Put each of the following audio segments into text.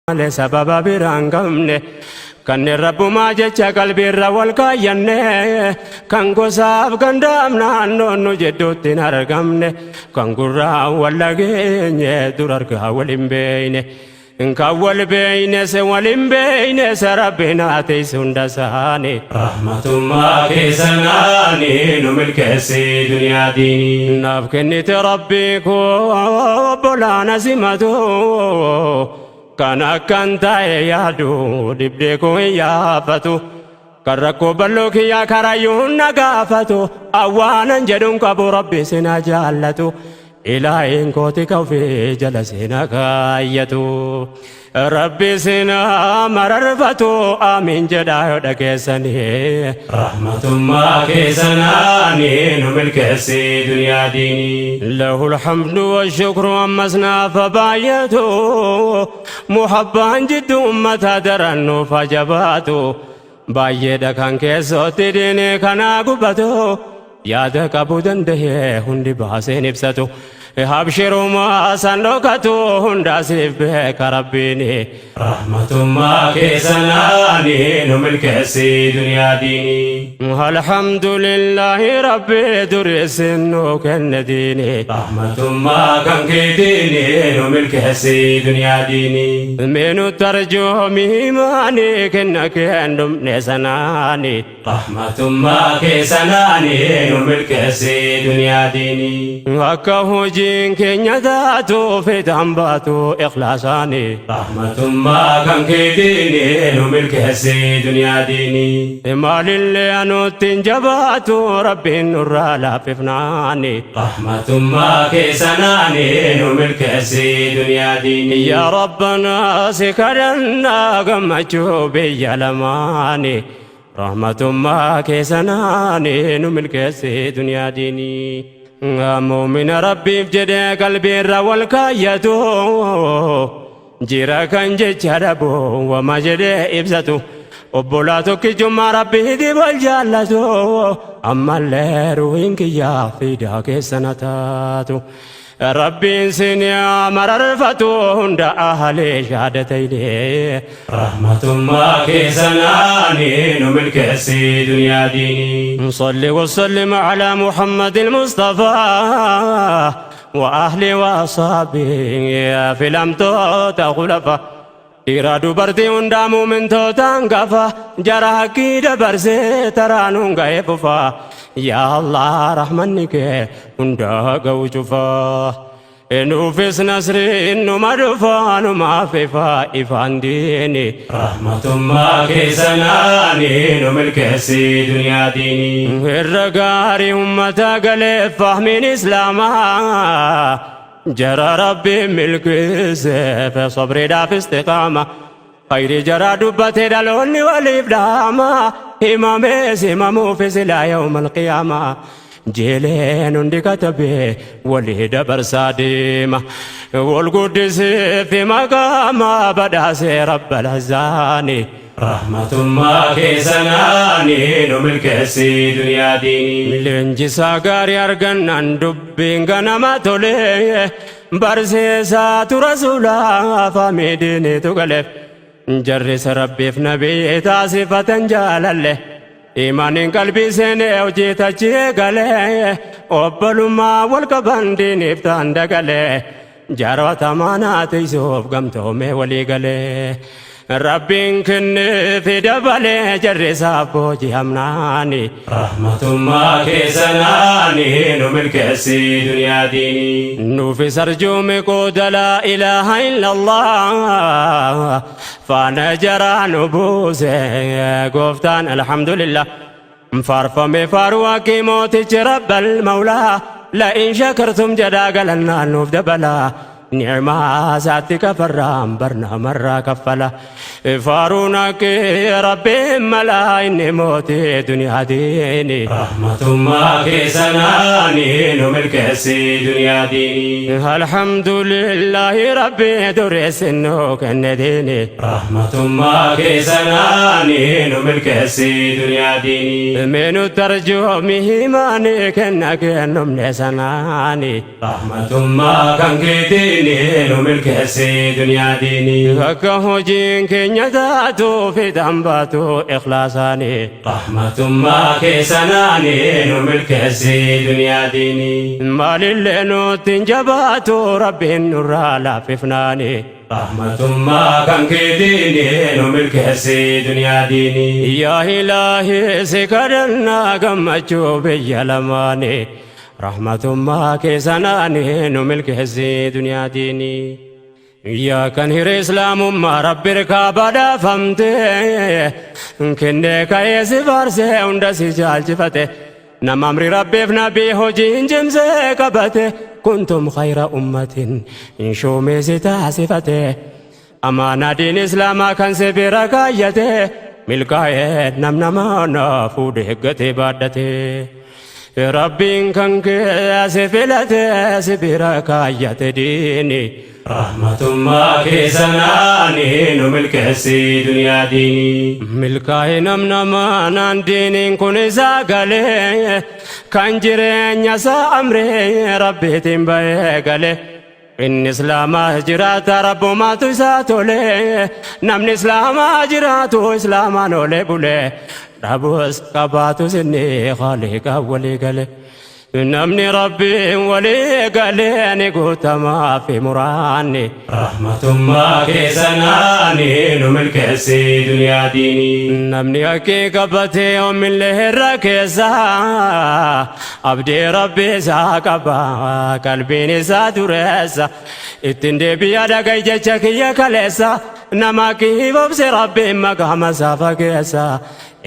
Malee sababa biraa hin qabne kanneen rabbumaa jecha qalbiirra wal kaayyanne kan gosaaf gandaaf naannoon nu jidduutti hin argamne kan gurraan wal dhageenye dur argaa wal hin beeyne kan wal beeyne se wal hin beeyne se rabbi naa teessu hunda isaanii. Rahmatummaa keessanaani nu milkeessi duniyaa diinii. Naaf kennite rabbii koo obbolaana simatu kan akkan ta'e yaadu dhibdee koo hin yaafatu kan rakkoo bal'oo kiyyaa karayyuun na gaafatu awwaanan jedhuun qabu rabbi sina jaallatu ilaahiin kooti ka ofii jala sina kaayyatu rabbi sina mararfatu amiin jedhaa yoo dhageessanii. Rahmatummaa keessanaani nu milkeessi duniyaa diinii. له الحمد والشكر أمسنا فبايته محبان جد أمتا درن فجباتو baay'eedha kan keessootti diinii kanaa gubbatu yaada qabuu danda'e hundi baaseen ibsatu habshirumaa san dhokatu hundaasiif beeka rabbiini. Rahmatummaa keessanaani nu milkeessi duniyaa diinii. Alhamdulillahi rabbi dureessin nu kenne diini. Rahmatummaa kan keetiini nu milkeessi duniyaa diinii. Minu tarjoomi himaani kenna kennumne sanaani. Rahmatummaa keessanaani nu milkeessi duniyaa diinii. Akka hojiin keenya taatu fedhan baatu ikhlaasaani. Rahmatummaa kan keetiini nu milkeessi duniyaa diinii. Maalillee anuutti hin jabaatu rabbiin nurraa laaffifnaani. Rahmatummaa keessanaani nu milkeessi duniyaa diinii. Yaa Rabbanaa si kadhannaa gammachuu biyya lamaani. Rahmatummaa keessanaani nu milkeessi duniyaa diinii. Muumina rabbiif jedhee qalbiirra wal kaayyatu jira kan jecha dhabu wama jedhee ibsatu obbolaa tokkichummaa rabbiiti wal jaallatu ammallee ruhiin kiyyaa fiidaa keessana taatu. Rabbiin sin mararfatu hunda ahlee shaadatayne. Rahmatummaa keessanaani nu milkeessi duniyaa diinii. صل وسلم على محمد المصطفى وأهله وأصحابه في الأمتوت خلفا dhiira dubartii hundaa muumintootaan gafa jara hakkii dabarsee taraanuun ga'ee fufa yaa Allah rahmanni kee hundaa ga'u cufaa nuufis nasriin numa dhufa numaaf ifa ifaan diini. Rahmatummaa keessanaani nu milkeessi duniyaa diinii. Irra gaarii ummata galee fahmiin islaamaa jara rabbi milkeesseef sabriidhaaf istiqaama khayri jara dubbate dhaloonni waliif dhaama himamees himamuufis ilaa yawma alqiyaama jeeleen hundi katabee walii dabarsaa deema wal guddisee fi maqaama badhaasee rabbal azzaani. Rahmatummaa keessanaani nu milkeessi duniyaa diinii. Leenjisaa gaarii argannaan dubbiin ganama tole barsiisaatu rasuulaa faamidiinitu galeef jarrisa rabbiif nabii taasifatan jaalalle imaaniin qalbii seenee hojii tachii galee obbolummaa wal qaban diiniif ta'an dagalee jaarota maanaa tiisuuf gamtoomee walii galee. Rabbiin kenneefi dabalee jarrisaaf booji'amnaani. Rahmatummaa keessanaani nu milkeessi duniyaa diinii. Nuufis arjuume qooda laa ilaaha illallah faana jaraa nu buuse gooftaan alhamdulillah. Faarfame faaruu haqqii mootichi rabbal mawlaa la'in shakartum jedhaa galannaan nuuf dabalaa. Ni'maa isaatti kafarraan barnaamarraa kaffala. Faaruun haqqii rabbiin malaa inni mootii duniyaa diini. Rahmatummaa keessanaani nu milkeessi duniyaa diinii. Alhamdulillahi rabbi dureessin nu kenne diini. Rahmatummaa keessanaani nu milkeessi duniyaa diinii. Minu tarjoomi himaani kenna kennumne sanaani. Rahmatummaa kan keetii keetiini nu milkeessi duniyaa diinii. Akka hojiin keenya taatu fixaan baatu ikhlaasaani. Rahmatummaa keessanaani nu milkeessi duniyaa diinii. Maalillee nutti hin jabaatu Rabbiin nurraa laaffifnaani. Rahmatummaa kan keetiini nu milkeessi duniyaa diinii. Yaa Ilaahi si kadhannaa gammachuu biyya lamaani. Rahmatummaa keessanaani nu milkeessi duniyaa diinii. Yaa kan hiree Islaamummaa Rabbi irkaa badhaafamte, kennee ka'ee si faarsee hunda si jaalchifate, nama amri Rabbiif nabii hojiin cimsee qabate, kuntum khayra ummatin shuumee si taasifate, amaanaa diin Islaamaa kan si bira kaayyate, milkaa'ee nam namaa fuudhee eeggatee baadhate. Rabbiin kan kee si filate si bira kaayyate diini. Rahmatummaa keessanaani nu milkeessi duniyaa diinii. Milkaa'ee nam namaa diiniin kun isaa galee, kan jireenya isaa amree Rabbiitiin bahee galee. Inni Islaamaa jiraata Rabbumaatu isaa tole, namni Islaamaa jiraatu Islaamaan olee bule, dhabus qabaatus inni Khaaliqa walii gale. Namni Rabbiin walii galee ni guutamaa fi muraanni. Rahmatummaa keessanaani nu milkeessi duniyaa diinii. Namni haqqii qabatee oomillee irra keessa, abdii Rabbi isaa qaba qalbiin isaa dureessa, ittiin deebi'a dhagai jecha kiyya kaleessa, nama haqqii obse Rabbiin maqaama isaa fageessa,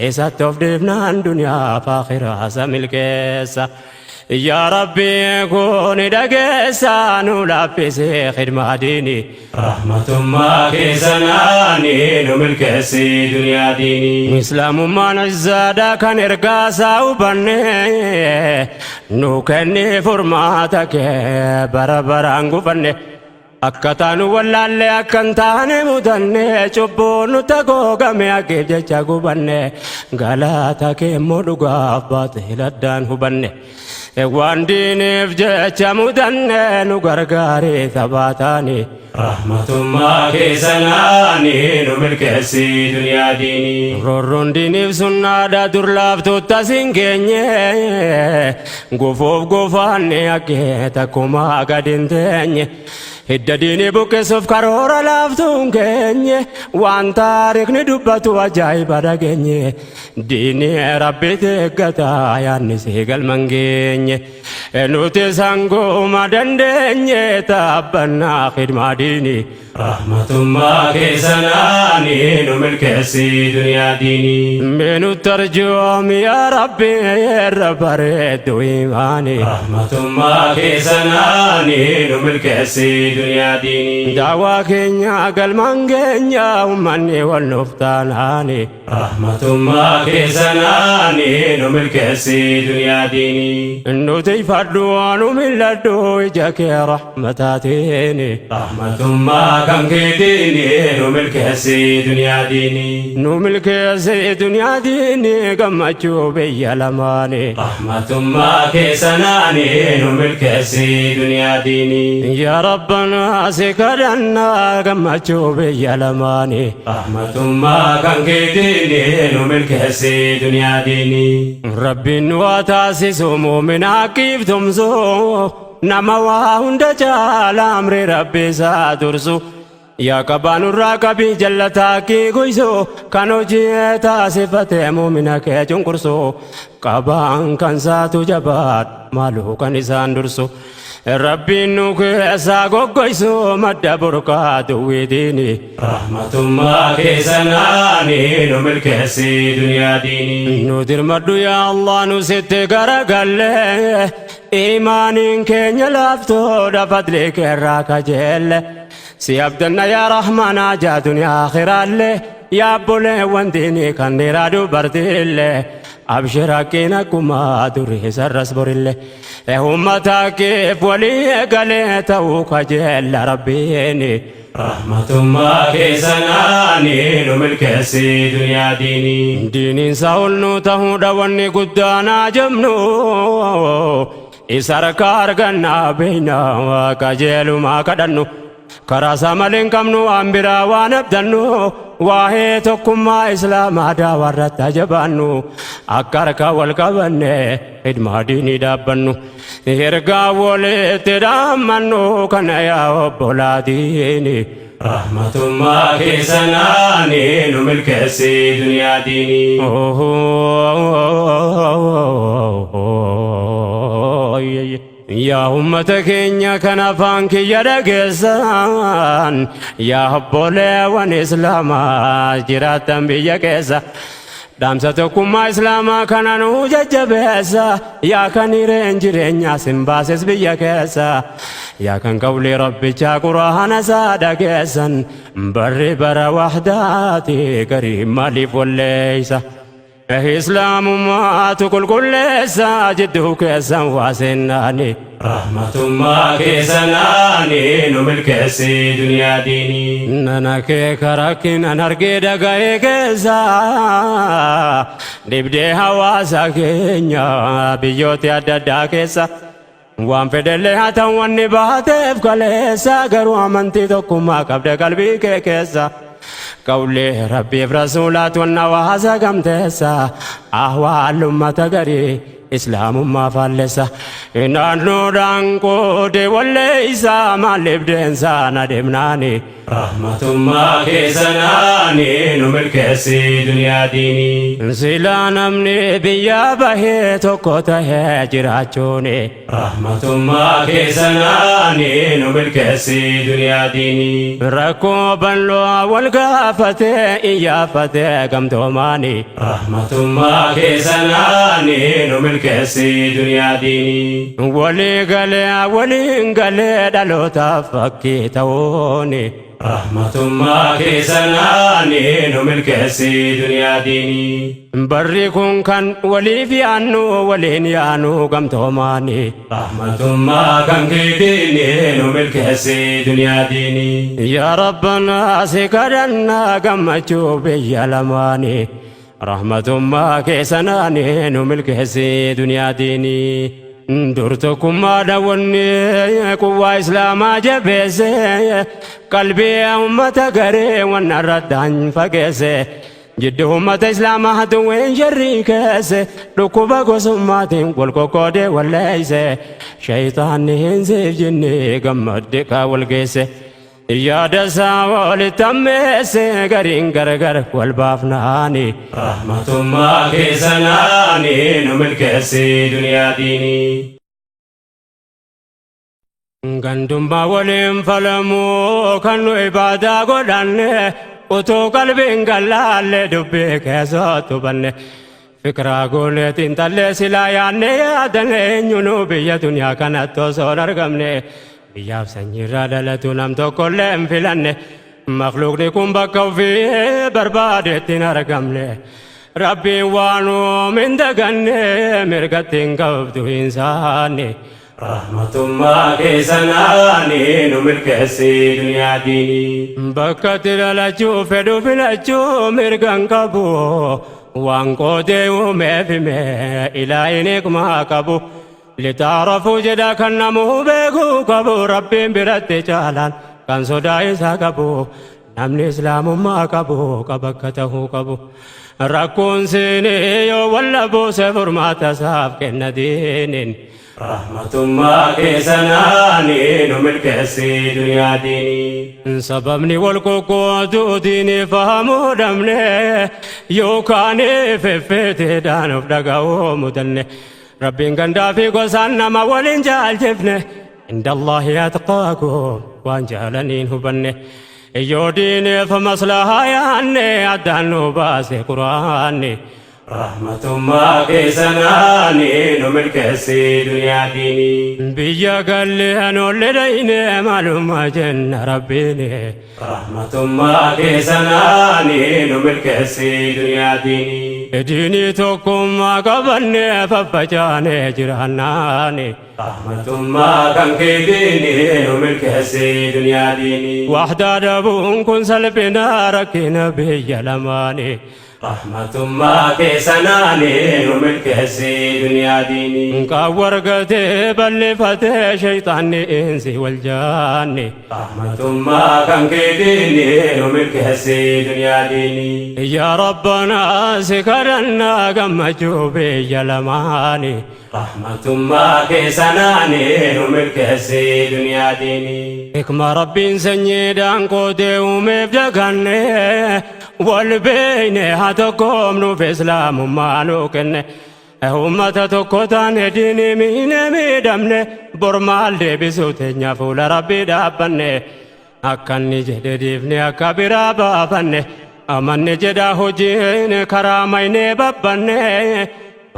isatti of dhiifnaan duniyaa fi akhiraa isa milkeessa. Yaa Rabbi kun dhageessa nu laaffisee khidmaa diinii. Rahmatummaa keessanaani nu milkeessi duniyaa diinii. Islaamummaan izzaadha kan ergaa isaa hubanne, nu kenni furmaata kee bara baraan gufanne. Akka taanu wallaalle akka hin taane mudanne, cubbuun nu tagoogame haqiif jecha gubanne, galata kee immoo dhugaaf baatee addaan hubanne. Waan diiniif jecha mudanne nu gargaaree taphaataani. Rahmatummaa keessanaani nu milkeessi duniyaa diinii. Roorroon diiniif sunnaadha dur laaftuutta sin geenye, gufuuf gufaanne haqqee takkumaa gad hin teenye. Hidda diinii buqqisuuf karoora laaftuun keenye, waan taarikhni dubbatu ajaa'iba dhageenye. Diinii Rabbi eeggata yaadni si galman geenye. Nuti sanguma dandeenye taabbannaa khidmaa diinii. Rahmatummaa keessanaani nu milkeessi duniyaa diinii. Mee nutti arjoomi yaa Rabbi irra bareeddu imaani. Rahmatummaa keessanaani nu milkeessi duniyaa diinii. Daawaa keenya galmaan keenya ummanni wal nuuf taanaani. Rahmatummaa keessanaani nu milkeessi duniyaa diinii. Nuti ifadhu nu mil'adhu ija kee rahmataatiin. Rahmatummaa kan keetiini nu milkeessi duniyaa diinii. Nu milkeessi duniyaa diinii gammachuu biyya lamaani. Rahmatummaa keessanaani nu milkeessi duniyaa diinii. Yaa Rabbanaa si kadhannaa gammachuu biyya lamaani. Rahmatummaa kan keetiini nu milkeessi duniyaa diinii. Rabbiin nu haa taasisu muumina haqiif tumsu, nama waa hunda caala amri Rabbi isaa dursu. Yaa qabaa nurraa qabii jallataa kii guysu, kan hojii taasifate muumina kee cunqursu, qabaan kan saatu jabaadha maaluu kan isaan dursu. Rabbiin nu keessaa goggoysu madda burqaa duwwii diinii. Rahmatummaa keessanaani nu milkeessi duniyaa diinii. Nu dirmadhu yaa Allah nu sitti garagalle, imaaniin keenya laaftoodha fadli keerraa kajeelle. Si abdanna yaa Rahmaanaa jaa duniyaa akhiraallee, yaa obboleewwan diinii kan dhiiraa dubartiillee, abshir haqqiin akkuma durii sarras borillee. Uummata keef walii galee ta'uu kajeella Rabbiini. Rahmatummaa keessanaani nu milkeessi duniyaa diinii. Diiniin isaa ol nu ta'uudha wanni guddaa naa jabnu. Isa harkaa argannaa beeyna qajeelumaa kadhannu. Karaa isaa malee hin qabnu waan biraa waan abdannu. Waa'ee tokkummaa islaamaa daawaa irratti ajabaannu. Akka harka wal qabanne hidmaa diinii dhaabbannu. Ergaa walitti dhaammannu kana yaa obbolaatiini. Rahmatummaa keessanaani nu milkeessi duniyaa diinii. Yaa ummata keenya kan afaan kiyya dhageessan, yaa obboleewwan islaamaa jiraattan biyya keessa, dhaamsa tokkummaa islaamaa kana nuu jajjabeessa. Yaa kan hireen jireenyaa sin baases biyya keessa, yaa kan qawlii rabbichaa quraana isaa dhageessan, barri bara wahdaati garii maaliif walleeysa? Islaamummaatu qulqulleessa jidduu keessan waa seennaani. Rahmatummaa keessanaani nu milkeessi duniyaa diinii. Nana kee karakkinan argee dhaga'ee keessa dhibdee hawaasa keenya biyyoota adda addaa keessa. Waan fedhellee haa ta'u wanni baateef kaleessa, garuu amantii tokkummaa qabda qalbii kee keessa. Qawlee rabbiif rasuulaat wanna hawaasa gamteessa, ahwaal ummata garii islaamummaa faallessa. Naannoodhaan qoode walleeysa maaliif deensaa na deemnaani. Rahmatummaa keessanaani nu milkeessi duniyaa diinii. Silaa namni biyya bahee tokko tahee jiraachuuni. Rahmatummaa keessanaani nu milkeessi duniyaa diinii. Rakkoo bal'oo wal gaafatee iyyaafatee gamtoomaani. Rahmatummaa keessanaani nu milkeessi duniyaa diinii. Walii galee waliin galee dhalootaaf fakkii ta'uuni. Rahmatummaa keessanaani nu milkeessi duniyaa diinii. Barri kun kan waliif yaannu waliin yaanu gamtoomaani. Rahmatummaa kan keetiini nu milkeessi duniyaa diinii. Yaa Rabbanaa si kadhannaa gammachuu biyya lamaani. Rahmatummaa keessanaani nu milkeessi duniyaa diinii. Dur tokkummaa daawwanni quwwaa islaamaa jabeesse, qalbii ummata garee wanna irratti fageesse. Jidduu ummata islaamaa hatuween sharrii keesse, dhukkuba gosummaatiin wal qoqqoodee walleeyse. Shayitaanni hin siif jinni gammadde kaa wal geesse. Yaada isaa walitti ammeesse gariin gargar wal baafnaani. Rahmatummaa keessanaani nu milkeessi duniyaa diinii. Gandummaa waliin falamuu kan nu ibaadaa godhanne, utuu qalbiin gallaalle dubbii keessatti hubanne. Fikiraa gooneetiin tallee silaa yaadne yaadanne, eenyunuu biyya duniyaa kanatti osoo hin argamne. Biyyaaf sanyiirraa dhalatu nam tokkollee hin filanne. Makluuqni kun bakka ofii barbaadetti hin argamne. Rabbiin waan uume hin daganne, mirgatti hin qabdu hin saanne. Rahmatummaa keessanaani nu milkeessi duniyaa diinii. Bakka itti dhalachuu fedhu filachuu mirga hin qabu. Waan qoodee uumeef hime ilaahin hikmaa qabu. Litaarafuu jedha kan namuu beekuu qabu, rabbiin biratti caalaan kan sodaa isaa qabu. Namni islaamummaa qabu qaba akka tahuu qabu. Rakkoon seenee yoo walla buuse furmaata isaaf kenna diiniin. Rahmatummaa keessanaani nu milkeessi duniyaa diinii. Sababni wal qoqqooduu diinii fahamuu dhabne, yookaan feffeeteedhaan of dhaga'uu mudanne. Rabbiin gandaa fi gosaan nama waliin jaalchifne. Inda Allaahi atqaakum waan jaalaniin hubanne. Yoo diiniif maslahaa yaanne addaan nu baase quraanni. Rahmatummaa keessanaani nu milkeessi duniyaa diinii. Biyya gallee anoollee dhayne maalummaa jenna rabbiini. Rahmatummaa keessanaani nu milkeessi duniyaa diinii. Diinii tokkummaa qabanne faffacaane jiraannaani. Rahmatummaa kan keetiini nu milkeessi duniyaa diinii. Wahdaa dhabuun kun salphina rakkina biyya lamaani. Rahmatummaa keessanaanii nu milkeessi duniyaa diinii. Kan wargatee bal'ifatee shayxaanni insi wal jaanne. Rahmatummaa kan keetiini nu milkeessi duniyaa diinii. Yaa Rabbanaa si kadhannaa gammachuu biyya lamaani. Rahmatummaa keessanaanii nu milkeessi duniyaa diinii. Hikma Rabbiin sanyiidhaan qootee uumeef daganne, wal beeyne haa tokkoomnuuf islaamummaa nuu kenne. Uummata tokko taane diinii miine miidhamne, bor maal deebisuu teenya fuula Rabbii dhaabbanne. Akka inni jedhe dhiifne akka biraa baafanne, amanne jedha hojiin karaa maynee babbanne.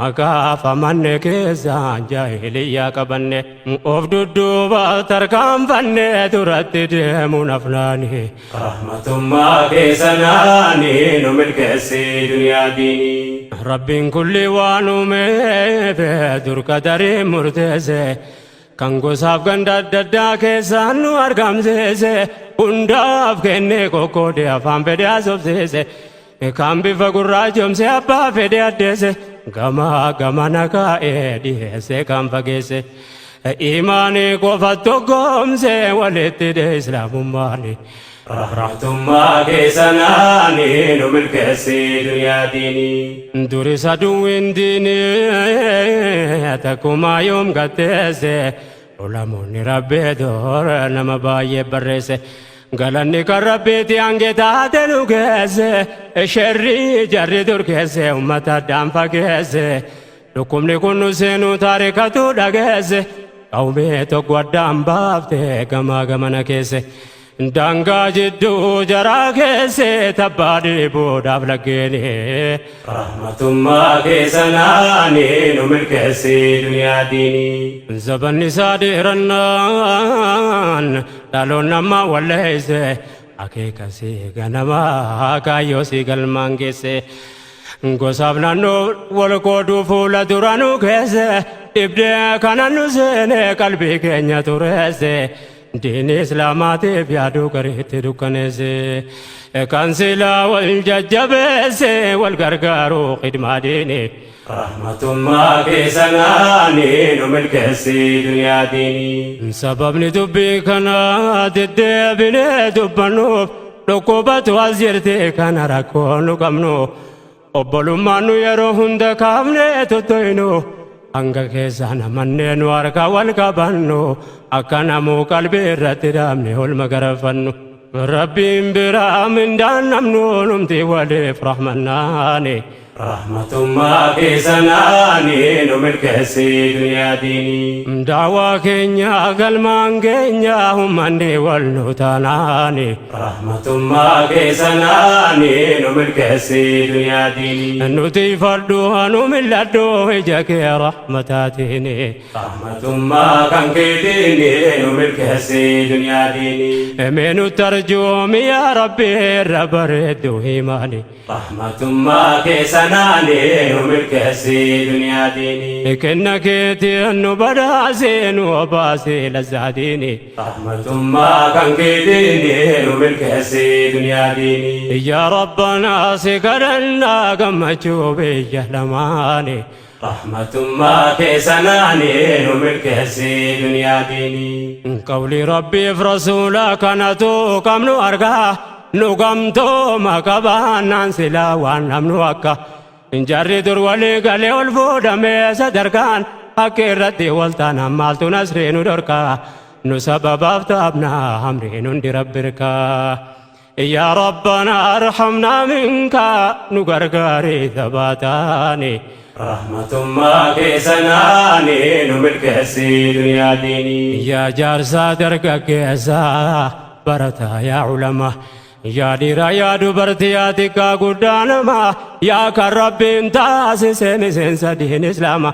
Maqaaf amanne keessaan jaahiliyyaa qabanne, of dudduuba tarkaanfanne duratti deemuun afnaani. Rahmatummaa keessanaanii nu milkeessi duniyaa diinii. Rabbiin kulli waan uumeef dur qadarii murteesse, kan gosaaf ganda adda addaa keessaan nu argamsiise, hundaaf kennee qoqqoodee afaan fedhe haasofsiise, kan bifa gurraachomse abbaa fedhe addeesse, gama gamana kaa'ee dhiyeesse kan fageesse, imaanii qofa tokkoomse walitti dhe islaamummaani. Rahmatummaa keessanaanii nu milkeessi duniyaa diinii. Durisa aduwwiin diinii takkumaa yoom gatteesse, ulamoonni Rabbii dura nama baay'ee barreesse. Galanni kan Rabbiiti hange taate nu geesse, sherrii jarri dur keesse ummata addaan fageesse. Dhukkubni kun nu seenuu taarikatu dhageesse, qawmee tokko addaan baafte gamaa gamana keesse. Daangaa jidduu jaraa keesse tabbaa dhiibuudhaaf laggeeni. Rahmatummaa keessanaanii nu milkeessi duniyaa diinii. Zabanni isaa dheerannaan dhaloonni ammaa walleesse, akeekasii ganamaa kaayyoo sii galmaan geesse. Gosaaf naannoo wal qooduu fuula dura nu keesse, dhibdee kana nu seene qalbii keenya tureesse. Diini islaamaatiif yaaduu gariitti dukkaneesse. Kan silaa wal jajjabeesse wal gargaaruu khidmaa diini. Rahmatummaa keessanaanii nu milkeessi duniyaa diinii. Sababni dubbii kanaa deddeebinee dubbannuuf, dhukkubatu as jirti kana rakkoo nu qabnu. Obbolummaan nu yeroo hunda kaafnee tuttuqnu, hanga keessaan amannee nu harka wal qabannu, akka namuu qalbii irratti dhaabne olma garafannu. Rabbiin biraa mindaan namnu numti waliif rahmannaani. Rahmatummaa keessanaanii nu milkeessi duniyaa diinii. Daawaa keenya galmaan keenya ummanni wal nu taanaani. Rahmatummaa keessanaanii nu milkeessi duniyaa diinii. Nuti fadhu anu milladhu ija kee rahmataatiin. Rahmatummaa kan keetiini nu milkeessi duniyaa diinii. Mee nu tarjuumi yaa Rabbi irra bareeddu himaani. Rahmatummaa keessanaanii nu milkeessi duniyaa diinii. Kenna keetiin nu badhaasee nu obaasee lazzaatiini. Rahmatummaa kan keetiini nu milkeessi duniyaa diinii. Yaa Rabbanaa si kadhannaa gammachuu biyya lamaani. Rahmatummaa keessanaanii nu milkeessi duniyaa diinii. Qawli Rabbiif Rasuula kanatu qabnu argaa, nu gamtooma qabaannaan silaa waan namnu akka. Jarri dur walii galee ol fuudhamee sadarkaan, akka irratti wal taanaan maaltu nasrii nu dhorkaa, nu sababaaf taabnaa hamriin hundi Rabbi hirkaa. Yaa Rabbanaa arhamnaa minka nu gargaarii thabaataani. Rahmatummaa keessanaanii nu milkeessi duniyaa diinii. Yaa jaarsaa dargaggeessaa barataa yaa ulamaa, yaa dhiiraa yaa dubartii yaa xiqqaa guddaa namaa, yaa kan Rabbiin taasise miseensa diin islaamaa,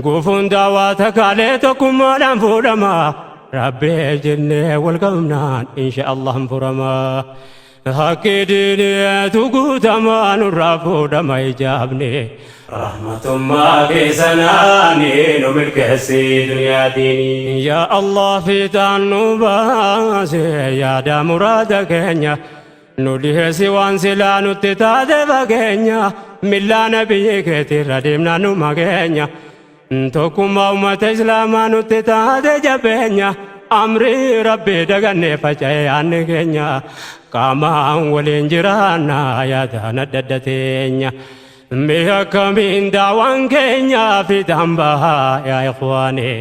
gufuun daawaa takaalee tokkummaadhaan fuudhama. Rabbii jennee wal qabnaan insha Allah furamaa. Haqqi diiniitu guutamaa nurraa fuudhama ijaabne. Rahmatummaa keessanaanii nu milkeessi duniyaa diinii. Yaa Allah fiixaan nu baase yaada muraada keenya. Nu dhiheessi waan silaa nutti taate fageenya millaa nabiyyi keetirra deemnaa nu mageenya. Tokkummaa ummata islaamaa nutti taate jabeenya amrii rabbii dagannee faca'e yaanni keenya qaamaan waliin jiraanna yaadaan adda adda teenya. Mee akkamiin daawaan keenya fiixaan bahaa yaa ikhwaani.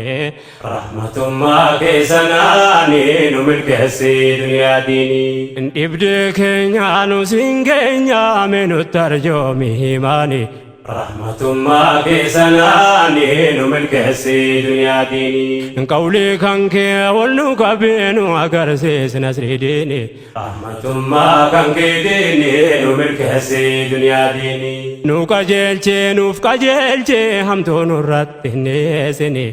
Rahmatummaa keessanaani nu milkeessi duniyaa diinii. Dhibdee keenya nu siin keenya mee nutti arjoomi himaani. Rahmatummaa keessanaani nu milkeessi duniyaa diinii. Qawlii kan kee ol nu qabee nu agarsiis nasrii diini. Rahmatummaa kan keetiini nu milkeessi duniyaa diinii. Nu qajeelchee nuuf qajeelchee hamtuu nurratti hin dhiyeessini.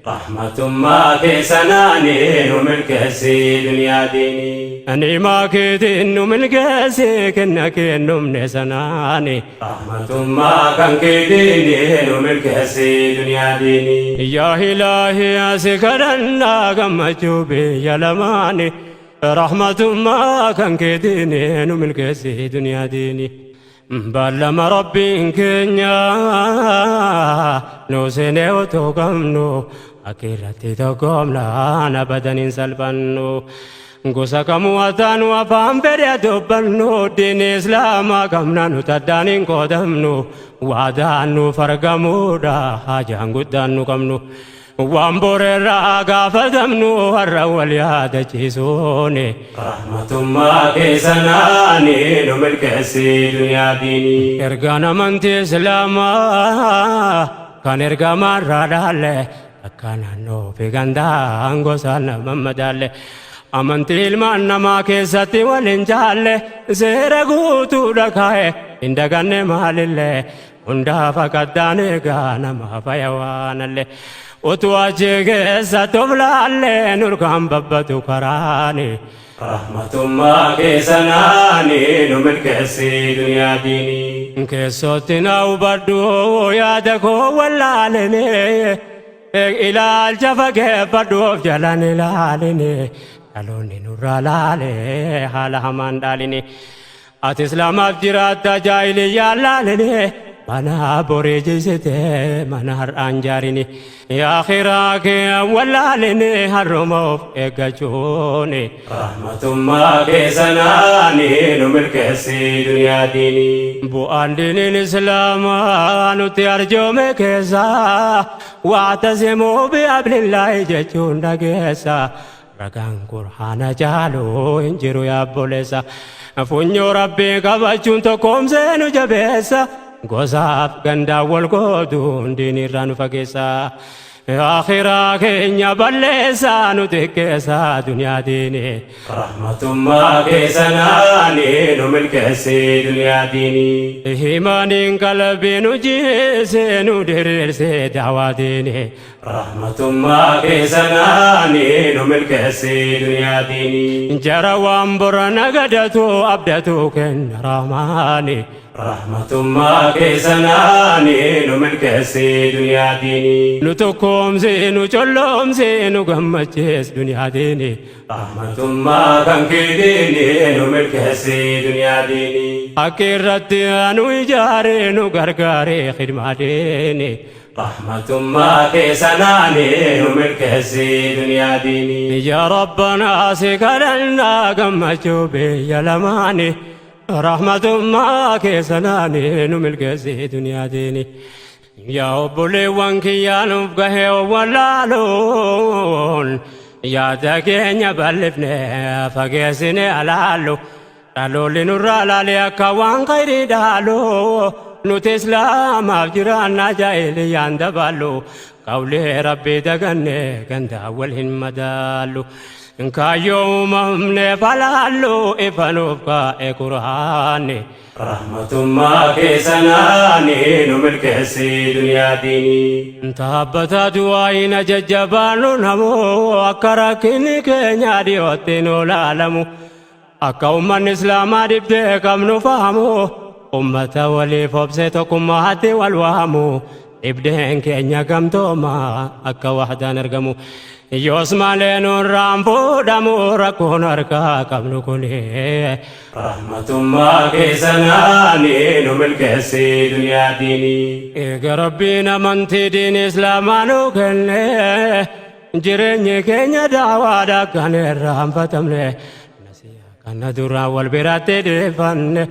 Rahmatummaa keessanaani nu milkeessi duniyaa diinii. Ni'imaa keetiin nu milkeessi kenna kennumne sanaani. Rahmatummaa kan keetiini nu milkeessi duniyaa diinii. Yaa ilaahi asi kadhannaa gammachuu biyya lamaani. Rahmatummaa kan keetiin nu milkeessi duniyaa diini. Baallama rabbiin keenya nu seenee otoo qabnu akkiirratti tokkoomnaan abadan hin salphannu. Gosa kamuu haa taanu afaan fedhe dubbannu diin islaamaa qabna nu taddaan hin qoodamnu waadaan nuuf argamuudha haajaan guddaan nu qabnu. Waan boreerraa gaafatamnu har'a wal yaadachiisuuni. Rahmatummaa keessanaani nu milkeessi duniyaa diinii. Ergaan amantii islaamaa kan ergamaarraa dhaalle akka naannoo fi gandaan gosaan nama madaalle. Amantii ilmaan namaa keessatti wal hin jaalle seera guutuudha kaa'e hin daganne maalillee hundaaf aqaddaan eegaa nama fayawaanalle. Utuu achi keessatti of laallee nurkaan babbatu karaani. Rahmatummaa keessanaani nu milkeessi duniyaa diinii. Keessootti na hubadhu yaada koo wallaalene ilaalcha fageeffadhu of jalan ilaaline dhaloonni nurraa laale haala hamaan dhaaline ati islaamaaf jiraatta jaahiliyyaan laaline mana borii jisite mana har'aan jaarini akhiraa kee wallaaline har'uma of eeggachuuni. Rahmatummaa keessanaani nu milkeessi duniyaa diinii. Bu'aan diiniin islaamaa nutti arjoome keessa wa'tasimuu bihablillaahi jechuun dhageessa. Ragaan qur'aana caalu hin jiru yaa obboleessa. Funyoo rabbii qabachuun tokkoomsee nu jabeessa. Gosaaf gandaan wal qooduun diinirraa nu fageessa. Akhiraa keenya balleessa nu xiqqeessa duniyaa diini. Rahmatummaa keessanaani nu milkeessi duniyaa diinii. Himaaniin qalbii nu jiise nu diriirse daawaa diini. Rahmatummaa keessanaani nu milkeessi duniyaa diinii. Jara waan bora nagadatu abdatu kenna rahmaani. Rahmatummaa keessanaani nu milkeessi duniyaa diinii. Nu tokkoomse nu colloomse nu gammachiis duniyaa diini. Rahmatummaa kan keetiini nu milkeessi duniyaa diinii. Akka irratti nu ijaare nu gargaare khidmaa diini. Rahmatummaa keessanaani nu milkeessi duniyaa diinii. Yaa Rabbanaa si kadhannaa gammachuu biyya lamaani. Rahmatummaa keessanaani nu milkeessi duniyaa diini. Yaa obboleewwan kiyyaa nuuf gahee wallaaluun yaada keenya bal'ifne fageessine alaallu dhaloolli nurraa laale akka waan khayrii dhaalu nuti islaamaaf jiraannaa jaahiliyyaan dabaallu qawlee rabbii daganne gandaa wal hin madaallu. Kaayyoo uumamne falaallu ifa nuuf kaa'e qur'aanni. Rahmatummaa keessanaani nu milkeessi duniyaa diinii. Taabbata du'aayina jajjabaannu namoo akka rakkinni keenya dhiyootti nu laalamu. Akka uummanni islaamaa dhibdee qabnu fahamu. Ummata waliif obsee tokkummaatti wal waamu. Dhibdeen keenya gamtooma akka wahdaan argamu. Yoos malee nurraan fuudhamu rakkoon harkaa qabnu kuni. Rahmatummaa keessanaani nu milkeessi duniyaa diinii. Eega Rabbiin amantii diin Islaamaa nu kenne, jireenyi keenya daawaadha kan irraanfatamne. Nasiyaa kana duraan wal biratti dhiifanne,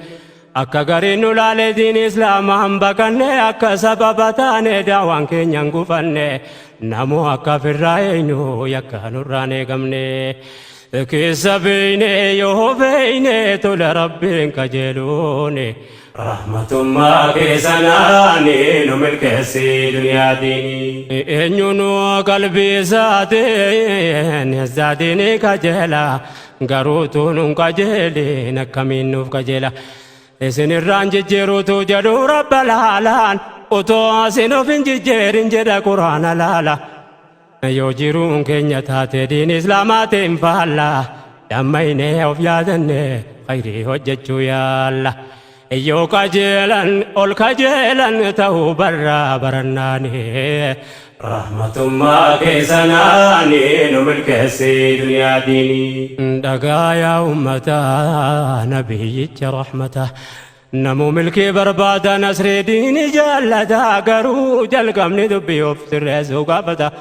akka gariin nu laale diin Islaamaan baqanne, akka sababa taane daawaan keenya hin gufanne, namoo akka firraa eenyu yakka nurraan eegamne. Keessa beeyne yoo beeyne tola Rabbiin qajeeluuni. Rahmatummaa keessanaani nu milkeessi duniyaa diinii. Eenyuun qalbii isaatiin isaatiin qajeela, garuu tunuun qajeelin akkamiin nuuf qajeela? Isin irraan jijjiiruutu jedhu Rabba laalaan, utoo isin of hin jijjiirin jedha Quraana laala. Yoo jiruun keenya taate diin Islaamaatiin faalla, dammaynee of yaadanne khayrii hojjechuu yaalla. Yoo qajeelan ol qajeelan ta'uu barraa barannaani. Rahmatummaa keessanaani nu milkeessi duniyaa diinii. Dhagaa yaa ummataa nabiyyicha rahmata. Namuu milkii barbaada, nasrii diini jaallata, garuu jalqabni dubbii of sirreessuu gaafata.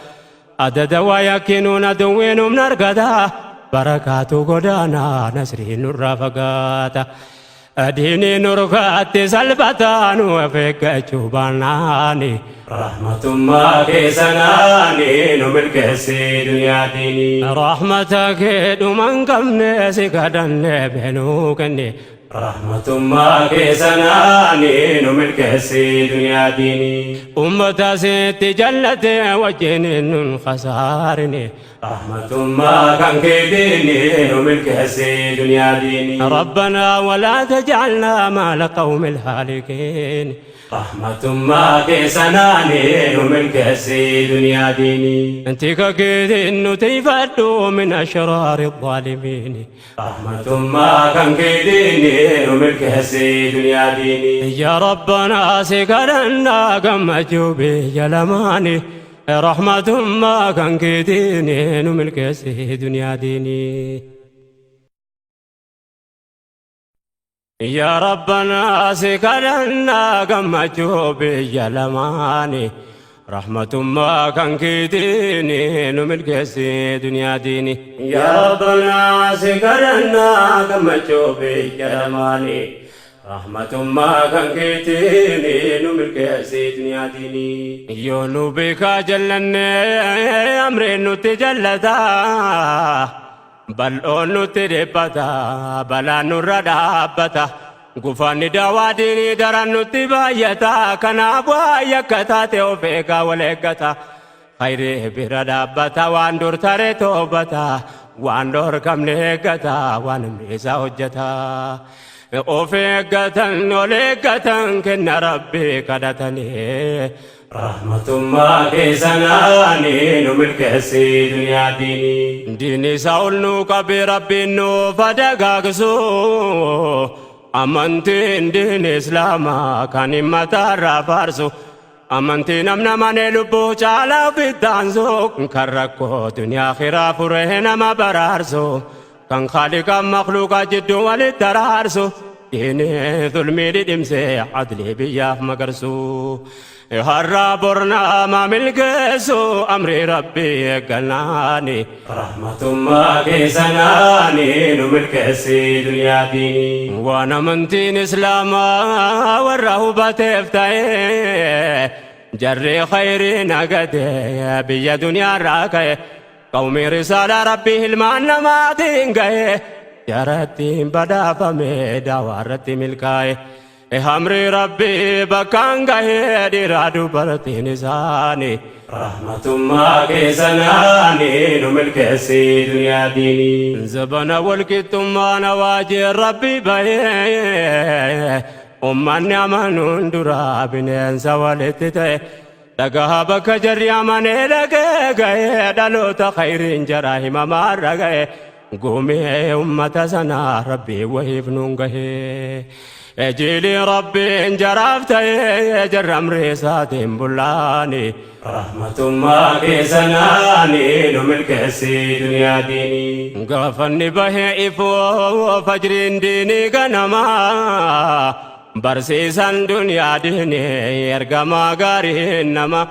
Adada waa yakkinuun aduwwiin humna argata. Barakaatu godaanaa, nasriin nurraa fagaata. Diinii nurkaatti salphataa nu of eeggachuu baannaani. Rahmatummaa keessanaani nu milkeessi duniyaa diinii. Rahmata kee dhuma hin qabne si kadhanne beenuu kenni. Rahmatummaa keessanaani nu milkeessi duniyaa diinii. Ummata sitti jallate wajjin nun khasaarini. Rahmatummaa kan keetiini nu milkeessi duniyaa diinii. ربنا ولا تجعلنا مع القوم الهالكين. Rahmatummaa keessanaani nu milkeessi duniyaa diinii. انت كيد نتيفدو من أشرار الظالمين. Rahmatummaa kan keetiini nu milkeessi duniyaa diinii. يا ربنا سكرنا قمجو بجلماني، رحمة ما كان كيديني نملك دنيا ديني. يا ربنا سكرنا قمجو بجلماني، رحمة ما كان كيديني نملك دنيا ديني. يا ربنا سكرنا قمجو بجلماني، rahmatummaa kan keetiin nu milkeessi duniyaa diinii. Yoo nu beekaa jallanne amreen nutti jallata, bal'oon nutti dhiphata, balaan nurra dhaabbata, gufaanni daawaa diinii daran nutti baay'ata. Kanaaf waa yakka taate of eegaa wal eeggata. Khayrii bira dhaabbata, waan dur tare toobata, waan dhorkamne eeggata, waan isaa hojjeta. Of eeggatan ol eeggatan kenna Rabbii kadhatanii. Rahmatummaa keessanaani nu milkeessi duniyaa diinii. Diinni isaa ol nuu qabe Rabbiin nuuf dagaagsu. Amantiin diin Islaamaa kan hin mataarraa faarsu. Amantii namna manee lubbuu caalaa ofittaansu. Kan rakkoo duniyaa akhiraa furee nama baraarsu. Kan khaaliqa makhluuqa jidduu walitti araarsu. Diini zulmii dhidhimsee adlii biyyaaf magarsu. Har'a bornaa milkeessu amrii Rabbii eeggannaani. Rahmatummaa keessanaani nu milkeessi duniyaa diinii. Waan amantiin Islaamaa warra hubateef ta'e, jarri khayrii nagate biyya duniyaarraa ka'e, qawmii risaalaa Rabbii ilmaan namaatiin ga'e, jarattiin badhaafame daawaa irratti milkaa'e. Hamri Rabbii bakkaan gahee dhiiraa dubartiin isaanii. Rahmatummaa keessanaani nu milkeessi duniyaa diinii. Zabana walqixxummaan waajjirri Rabbii bahee, ummanni amanuun duraa bineensa walitti ta'e. Dhagaha bakka jarri amanee dhagee ga'ee, dhaloota khayriin jara himamaarra ga'e, gumee ummata sanaa Rabbii wahiif nuun gahee. Jiilii Rabbiin jaraaf ta'ee jarra amrii isaatiin bullaani. Rahmatummaa keessanaani nu milkeessi duniyaa diinii. Gaafanni bahee ifoo fajriin diinii ganamaa barsiisan duniyaa diinii ergamaa gaariin nama.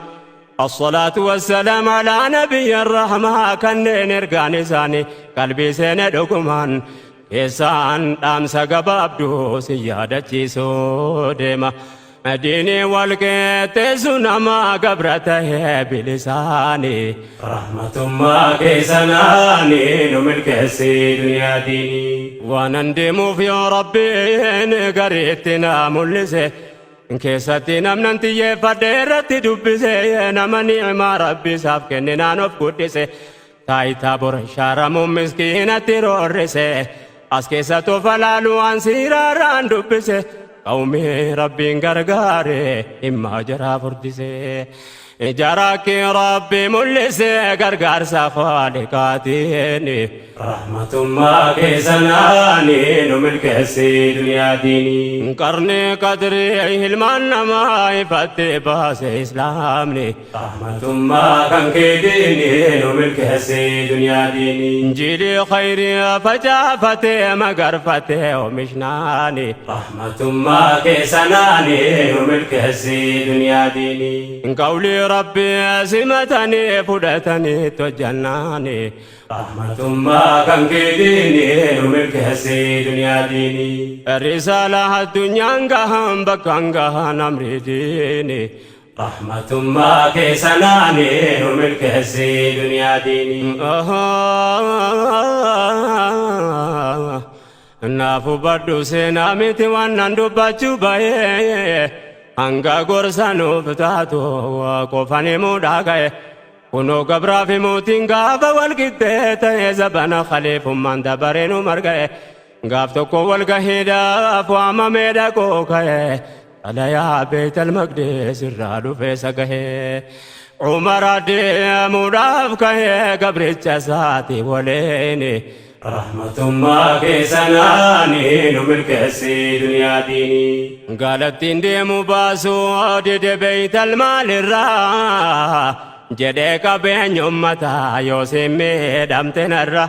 الصلاة والسلام على نبي الرحمة kanneen ergaan isaanii qalbii seene dhugumaan keessaan dhaamsa gabaabduu si yaadachiisuu deema. Diinii wal qeexxeessu nama gabra tahee bilisaani. Rahmatummaa keessanaani nu milkeessi duniyaa diinii. Waanan deemuuf yoo Rabbiin gariitti na mul'ise. Keessatti namnan xiyyeeffadhe irratti dubbise, nama ni'imaa Rabbi isaaf kenninaan of guddise, taayitaa bor shaaramuun miskiinatti roorrise, as keessa tofa laalu waan siiraarraan dubbise, qawmii Rabbiin gargaare himmaa jaraa furdise. Jaraakki Rabbi mul'ise gargaarsa Khaaliqaatiin. Rahmatummaa keessanaani nu milkeessi duniyaa diinii. Qarni qadrii ilmaan namaa ifatti baase Islaamni. Rahmatummaa kan keetiini nu milkeessi duniyaa diinii. Injiilii khayrii facaafatee magarfatee oomishnaani. Rahmatummaa keessanaani nu milkeessi duniyaa diinii. Qawlii Rabbii simatanii fudhatanii hojjannaani. Rahmatummaa kan keetiini nu milkeessi duniyaa diinii. Risaalaa addunyaan gahan bakkaan gahan amrii diini. Rahmatummaa keessanaani nu milkeessi duniyaa diinii. Naaf hubadhu, seenaa miti waan nan dubbachuu bahee, hanga gorsa nuuf taatu qofan himuu dhaga'e. Kunoo gabraa fi mootiin gaafa wal qixxee ta'e, zabana khaliifummaan dabaree nu marga'e. Gaaf tokko wal gahiidhaaf waamamee dhaquu ka'e. Xalayaa Beeytal Maqdis irraa dhufee sagahee. Umar deemuudhaaf ka'ee gabricha isaati waliin. Rahmatummaa keessanaani nu milkeessi duniyaa diinii. Gaalattiin deemu baasuu dide Beeytal maalirraa jedhee, qabeenya ummataa yoo siin miidhamte narra.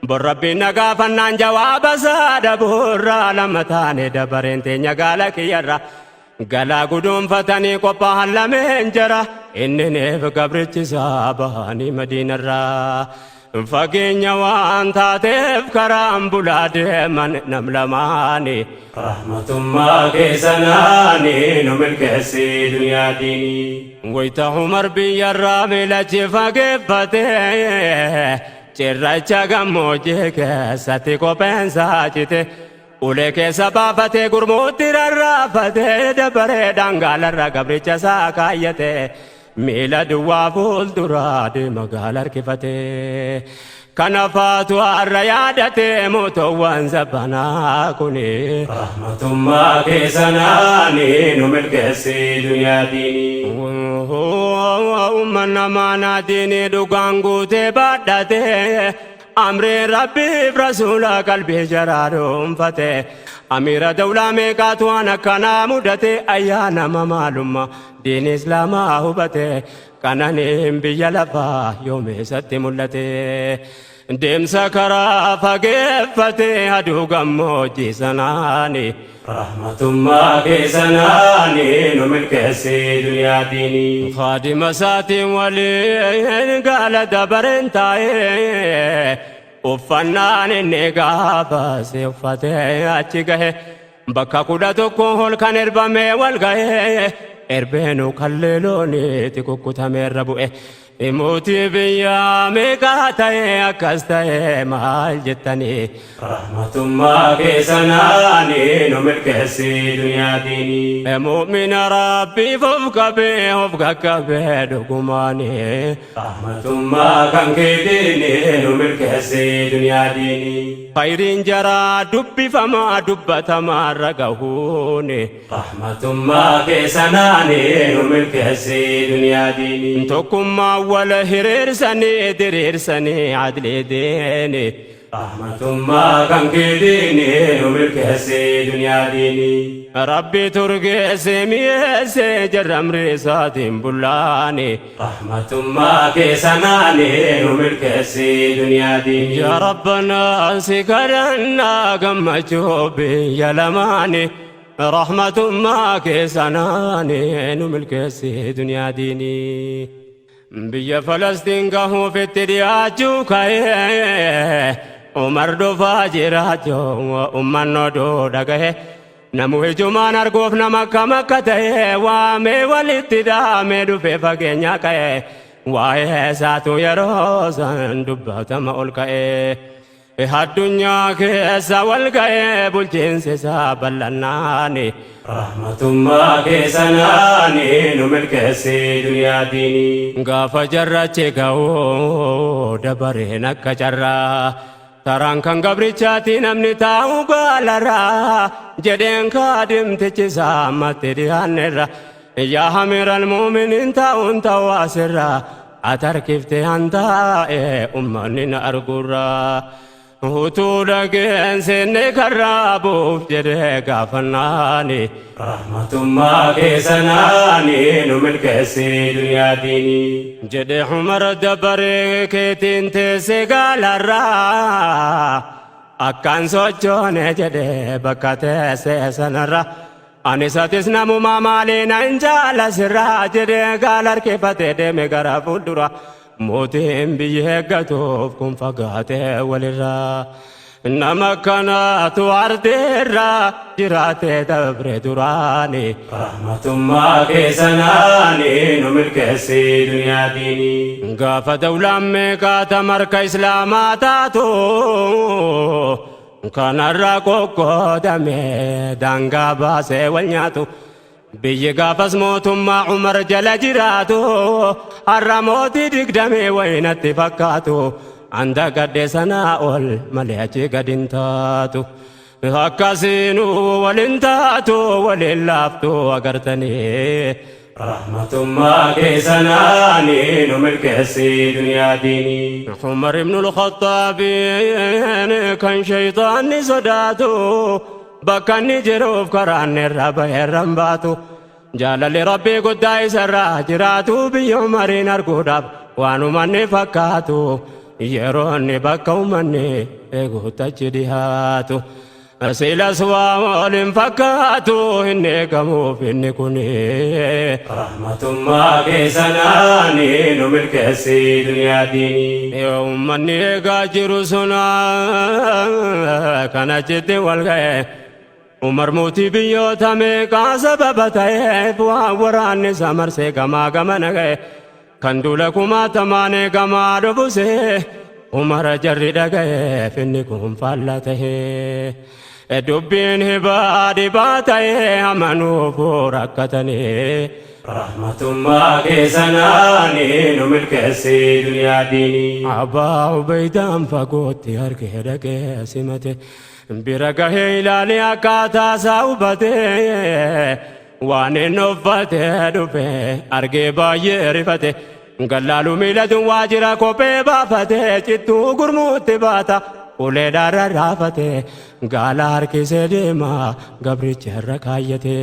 Bor Rabbiin na gaafannaan jawaaba isaa dhabuurraa, lama taane dabareen teenya gaala kiyyarra. Galaa guduunfatanii qophaa'an lameen jara, inniniif gabrichi isaa bahanii Madiinarraa. Fageenya waan taateef karaan bulaa deeman nam lamaani. Rahmatummaa keessanaani nu milkeessi duniyaa diinii. Wayita Umar biyyarraa miilachi fageeffatee, cirracha gammoojjii keessatti kopheensaa cite. Ulee keessa baafatee gurmuutti rarraafatee, dabaree dhangaalarra gabricha isaa kaayyate. Miila duwwaa fuulduraa deema gaala harkifatee. Kana faatu har'a yaadatee mootoowwan zabanaa kuni. Rahmatummaa keessanaani nu milkeessi duniyaa diinii. Uummanna maanaa diinii dhugaan guutee baadhatee, amrii Rabbiif rasuula qalbii jaraa dhuunfate. Amiira dawlaa meeqaatu waan akkanaa mudate? Ayyaana maalummaa diin Islaamaa hubate, qananiin biyya lafaa yoomeessatti mul'ate. Deemsa karaa fageeffate aduu gammoojjii sanaani. Rahmatummaa keessanaani nu milkeessi duniyaa diinii. Khaadima isaatiin waliin gaala dabareen taa'ee, uffannaan inni gaafase uffatee achi gahe. Bakka 11 ol kan erbamee wal gahee, erbeenu kallee looniitti kukkutameerra bu'e. Mootii biyyaa meeqaa ta'e akkas ta'e maal jettanii? Rahmatummaa keessanaani nu milkeessi duniyaa diinii. Mu'mina Rabbiif of qabee of qaqqabee dhugumaanii. Rahmatummaa kan keetiini nu milkeessi duniyaa diinii. Khayriin jaraa dubbifamaa dubbatamaa irra gahuuni. Rahmatummaa keessanaani nu milkeessi duniyaa diinii. Tokkummaa wal hiriirsanii diriirsanii adlii diini. Rahmatummaa kan keetiin nu milkeessi duniyaa diinii. Rabbi turgeesse mi'eesse jarra amri isaatiin bullaani. Rahmatummaa keessanaani nu milkeessi duniyaa diinii. Yaa Rabbanaa si kadhannaa gammachuu biyya lamaani. Rahmatummaa keessanaani nu milkeessi duniyaa diinii. Biyya Falastiin gahuuf itti dhiyaachuu ka'ee Umar dhufaa jiraachuu ummanni oduu dhagahe. Namu ijumaan arguuf nama akkam akka ta'e waamee walitti dhaamee dhufee fageenya ka'e. Waa'ee isaatu yeroo san dubbatama ol ka'e. Addunyaa keessa wal ga'ee bulchiinsi isaa bal'annaani. Rahmatummaa keessanaani nu milkeessi duniyaa diinii. Gaafa jarrachi ga'uu dabareen akka carraa. Taraan kan gabrichaati namni taa'u gaalarraa jedheen kaadimtichi isaa ammatti dhiyaannerra. Yaa amiiral muuminiin taa'uun ta'u asirra atarkiftee an taa'e ummanni na argurraa. Utuu dhageen seenne karraa buuf jedhee gaafannaani. Rahmatummaa keessanaani nu milkeessi duniyaa diinii. Jedhe Umar dabaree keetiin teesse gaalarraa. Akkaan sochoone jedhe bakka teesse sanarra. Anis atis namumaa maaliin nan jaalasirraa jedhe gaala harkifatee deeme gara fuuldura. Mootiin biyya eeggatuuf kun fagaatee walirraa. Nama kanaatu ardeerraa jiraatee dabre duraani. Rahmatummaa keessanaani nu milkeessi duniyaa diinii. Gaafa dawlaan meeqaata marka islaamaa taatu kanarraa qoqqoodame daangaa baasee wal nyaatu. Biyyi gaafas mootummaa Umar jala jiraatu har'a mootii digdamee wayinatti fakkaatu. Anda gadhee sanaa ol malee achi gad hin taatu. Akkasiinuu waliin taatu waliin laaftu agartanii. Rahmatummaa keessanaani nu milkeessi duniyaa diinii. Umar ibnul Khattaabiin kan shayxaanni sodaatu bakka inni jiruuf karaan irra baheerra hin baatu. Jaalalli Rabbii guddaa isarraa jiraatu biyya Umariin arguudhaaf waan uummanni fakkaatu. Yeroo inni bakka uummanni eeguutti achi dhiyaatu. Silas waa waliin fakkaatu hin eegamuuf inni kuni. Rahmatummaa keessanaani nu milkeessi duniyaa diinii. Uummanni eegaa jiru suna kan achitti wal ga'e. Umar mootii biyyoota meeqaa sababa ta'eef waan waraanni isa marsee gamaa gamana ga'e. Kan duula kumaatamaan eegamaa dhufuse Umar jarri dhaga'eef inni kun faalla ta'e. Dubbiin hibaa dhibaa ta'e amanuuf rakkatanii. Rahmatummaa keessanaani nu milkeessi duniyaa diinii. Abbaa Ubaydaan fagootti harkee dhaqee simate. Bira gahee ilaalee akkaataa isaa hubate. Waan inni uffatee dhufe argee baay'ee rifate. Gallaalu miilatu waa jira kophee baafate cittuu gurmuutti baata. Ulee rarraafate gaala harkisee deema gabricha irra kaayyate.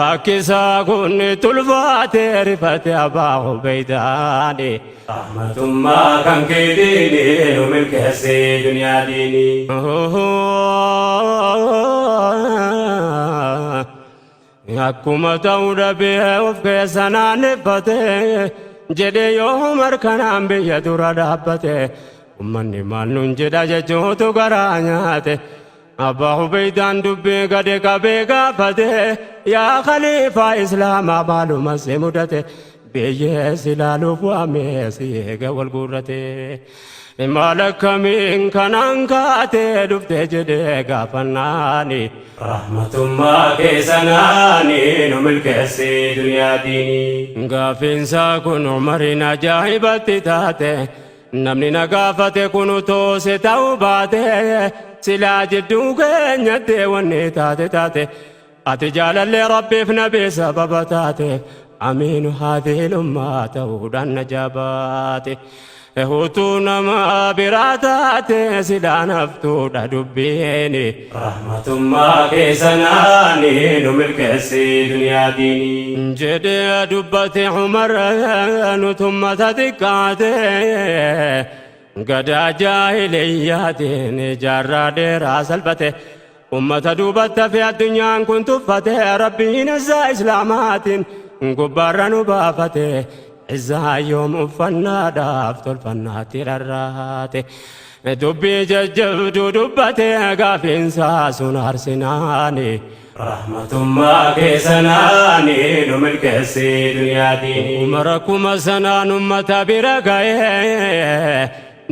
Akkisaa kun tulfaate rifate Abbaa Ubaydaani. Rahmatummaa kan keetiin nu milkeessi duniyaa diinii. Akkuma ta'uu dhabee of keessa naanneffate jedhee yoo Umar kanaan biyya dura dhaabbate ummanni maal nun jedha jechuutu garaa nyaate. Abbaa Ubaydaan dubbii gadi qabee gaafate yaa khaliifaa islaamaa maaluma si mudate biyyees ilaaluuf waamee si eega wal guurrate. Maal akkamiin kanaan kaatee dhufte jedhee gaafannaani. Rahmatummaa keessanaani nu milkeessi duniyaa diinii. Gaafiinsaa kun Umariin ajaa'ibatti taate namni na gaafate kun utuu si ta'uu baate silaa jidduu keenyatti wanni taate taate ati jaalallee Rabbiif nabii sababa taate amiinu haadhiil ummaa ta'uudhaan na jabaate. Utuu nama biraa taate silaa naftuudha dubbiini. Rahmatummaa keessanaani nu milkeessi duniyaa diinii. Jedhee dubbate Umar nutummata xiqqaate. Gadaa jaahiliyyaatiin jaarraa dheeraa salphate. Ummata duubatti hafe addunyaan kun tuffate. Rabbiin izzaa islaamaatiin gubbaarra nu baafate. Izzaa yoom uffannaadhaaf tolfannaatti rarraate. Dubbii jajjabduu dubbate gaafiinsaa sun arsinaani. Rahmatummaa keessanaani nu milkeessi duniyaa diinii. Umar akkuma sanaan ummata bira ga'ee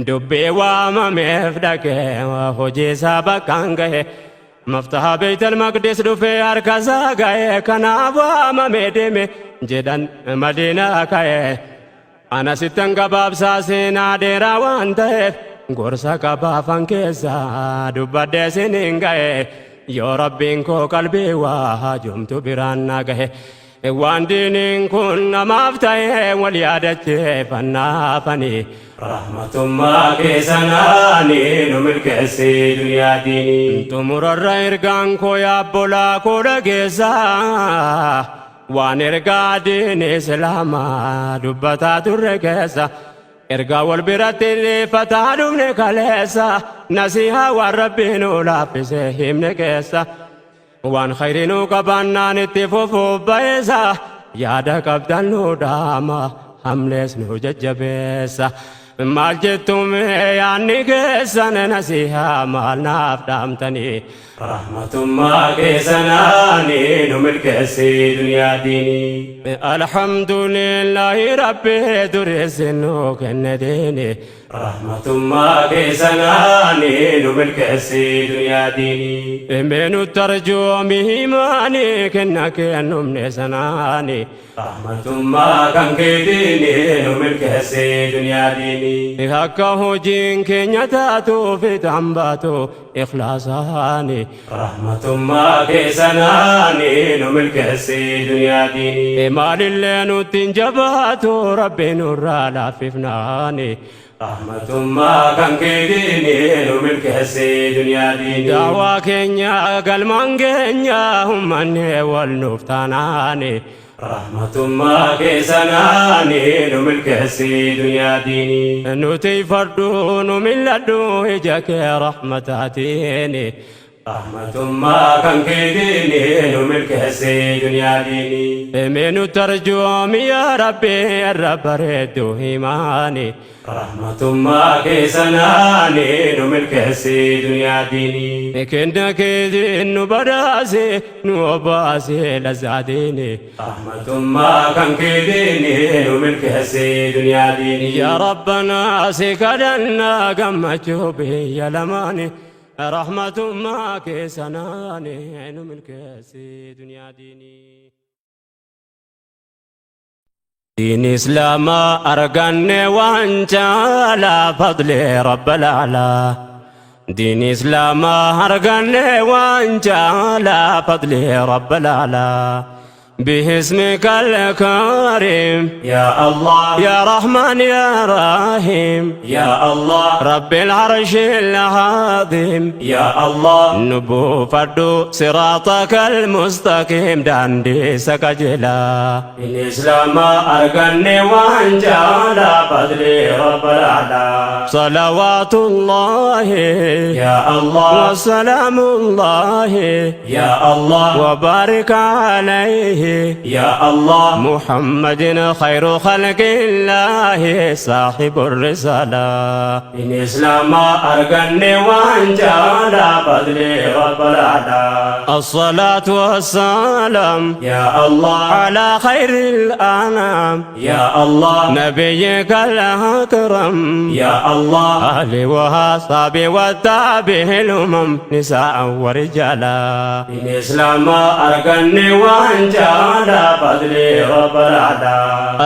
dubbii waamameef dhaqee hojii isaa bakkaan ga'e. Maftaha Beeytal Maqdis dhufee harka isaa ga'e kanaaf waamamee deeme jedhan Madiinaa ka'e. Ana sittan gabaabsaa seenaa dheeraa waan ta'eef gorsa qabaafan keessaa dubbadhee siniin ga'e. Yoo Rabbiin koo qalbii waa haajomtu biraan na gahe. Waan diiniin kun namaaf ta'e wal yaadacheeffannaafani. Rahmatummaa keessanaani nu milkeessi duniyaa diinii. Xumurarra ergaan koo yaabbolaa koo dhageessaa. Waan ergaa diini islaamaa dubbataa turre keessa. Ergaa wal biratti dhiifataa dhufne kaleessa. Nasihaa waan Rabbiin nu laaffise himne keessa. Waan khayrii nu qabaannaan itti fufuuf ba'eessa. Yaada qabdan nu dhaama hamlees nu jajjabeessa. Maal jettu mee yaadni keessan nasihaa maal naaf dhaamtanii? Rahmatummaa keessanaani nu milkeessi duniyaa diinii. Alhamdulillahi Rabbi dureessi nu kenne diini. Rahmatummaa keessanaani nu milkeessi duniyaa diinii. Mee nu tarjoomi himaani kenna kennumne sanaani. Rahmatummaa kan keetiini nu milkeessi duniyaa diinii. Akka hojiin keenya taatuuf fiixaan baatu ikhlaasaani. Rahmatummaa keessanaani nu milkeessi duniyaa diinii. Maalillee nutti hin jabaatu Rabbi nurraa laaffifnaani. Rahmatummaa kan keetiini nu milkeessi duniyaa diinii. Daawaa keenya galmaan keenya ummanni wal nuuf taanaani. Rahmatummaa keessanaani nu milkeessi duniyaa diinii. Nuti fardhu nu mil'adhu ija kee rahmataatiini. Rahmatummaa kan keetiini nu milkeessi duniyaa diinii. Mee nu tarjoomi yaa Rabbi irra bareeddu himaani. Rahmatummaa keessanaani nu milkeessi duniyaa diinii. Kenna keetiin nu badhaase nu obbaase lazzaatiini. Rahmatummaa kan keetiini nu milkeessi duniyaa diinii. Yaa Rabbanaa si kadhannaa gammachuu biyya lamaani. Rahmatummaa keessanaani nu milkeessi duniyaa diinii. Diin Islaamaa arganne waan caalaa fadli Rabbal aalaa. Diin Islaamaa arganne waan caalaa fadli Rabbal aalaa. باسمك الكريم يا الله يا رحمن يا رحيم يا الله رب العرش العظيم يا الله نبو فردو صراطك المستقيم داندي سكجلا إن إسلام أرقني وانجالا فضلي رب الأعلى صلوات الله يا الله وسلام الله يا الله وبارك عليه يا الله محمد خير خلق الله صاحب الرسالة إن إسلام أرقني وانجالا فضلي رب الأعلى الصلاة والسلام يا الله على خير الأنام يا الله نبيك الأكرم يا الله أهلي وأصحابي والتابع الأمم نساء ورجالا إن إسلام أرقني وانجالا caalaa fadlii rabbalaadha.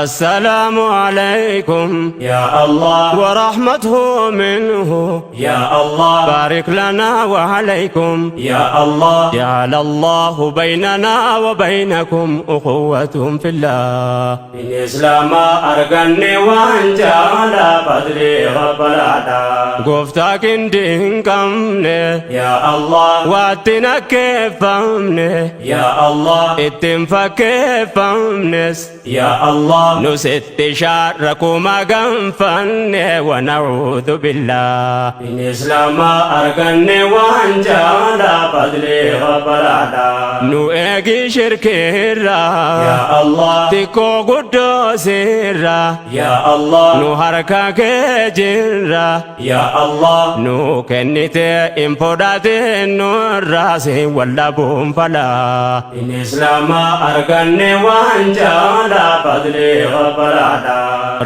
السلام عليكم Yaa Allah, ورحمته منه Yaa Allah, بارك لنا وعليكم Yaa Allah, جعل الله بيننا وبينكم أخوة في الله. Diin Islaamaa arganne waan caalaa fadlii rabbalaadha. Gooftaa qindii hin qabne Yaa Allah, waatti nakkeeffamne Yaa Allah, ittiin fakkeeffamnes Yaa Allah, nusitti shaarrakuma ganfanne ونعوذ بالله. Diin Islaamaa arganne waan caalaa fadlii rabbalaadha. Nu eegi shirkiirraa Yaa Allah, xiqqoo guddoo sirraa Yaa Allah, nu harka kee jirra Yaa Allah, nu kennite hin fudhatin nurraa si wallabuun falaa. Diin Islaamaa arganne waan caalaa fadlii rabbalaadha.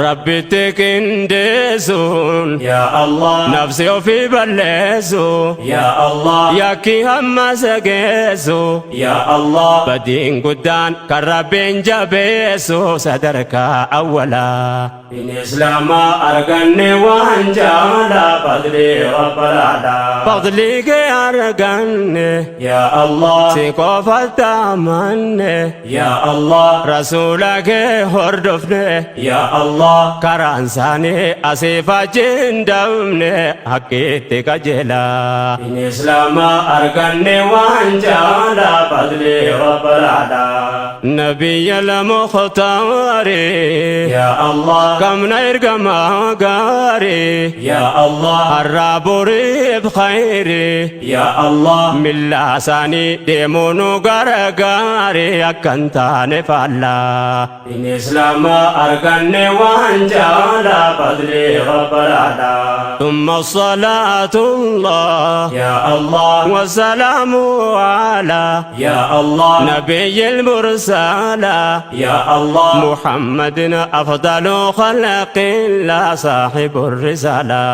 Rabbitti qindeessuun Yaa Allah, nafsi ofii balleessu Yaa Allah, yakki hamma sageessu Yaa Allah, badiin guddaan kan Rabbiin jabeessu sadarkaa awwalaa. Diin Islaamaa arganne waan caalaa fadlii rabbalaadha. Fadlii kee arganne Yaa Allah, si qofatti amanne Yaa Allah, rasuula kee hordofne Yaa Allah, karaan isaanii asiif achi hin dabne haqqiitti qajeelaa. Diin Islaamaa arganne waan caalaa fadlii rabbalaadha. نبي المختار Yaa Allah, kamna ergamaa gaarii Yaa Allah, har'a boriif khayrii Yaa Allah, milla isaanii deemuu nu gargaarii akka hin taane faallaa. Diin Islaamaa arganne waan caalaa fadlii rabbalaadha. ثم الصلاة الله Yaa Allah, والسلام على Yaa Allah, نبي المرسل Yaa Allah, محمد أفضل خلق الله صاحب الرسالة.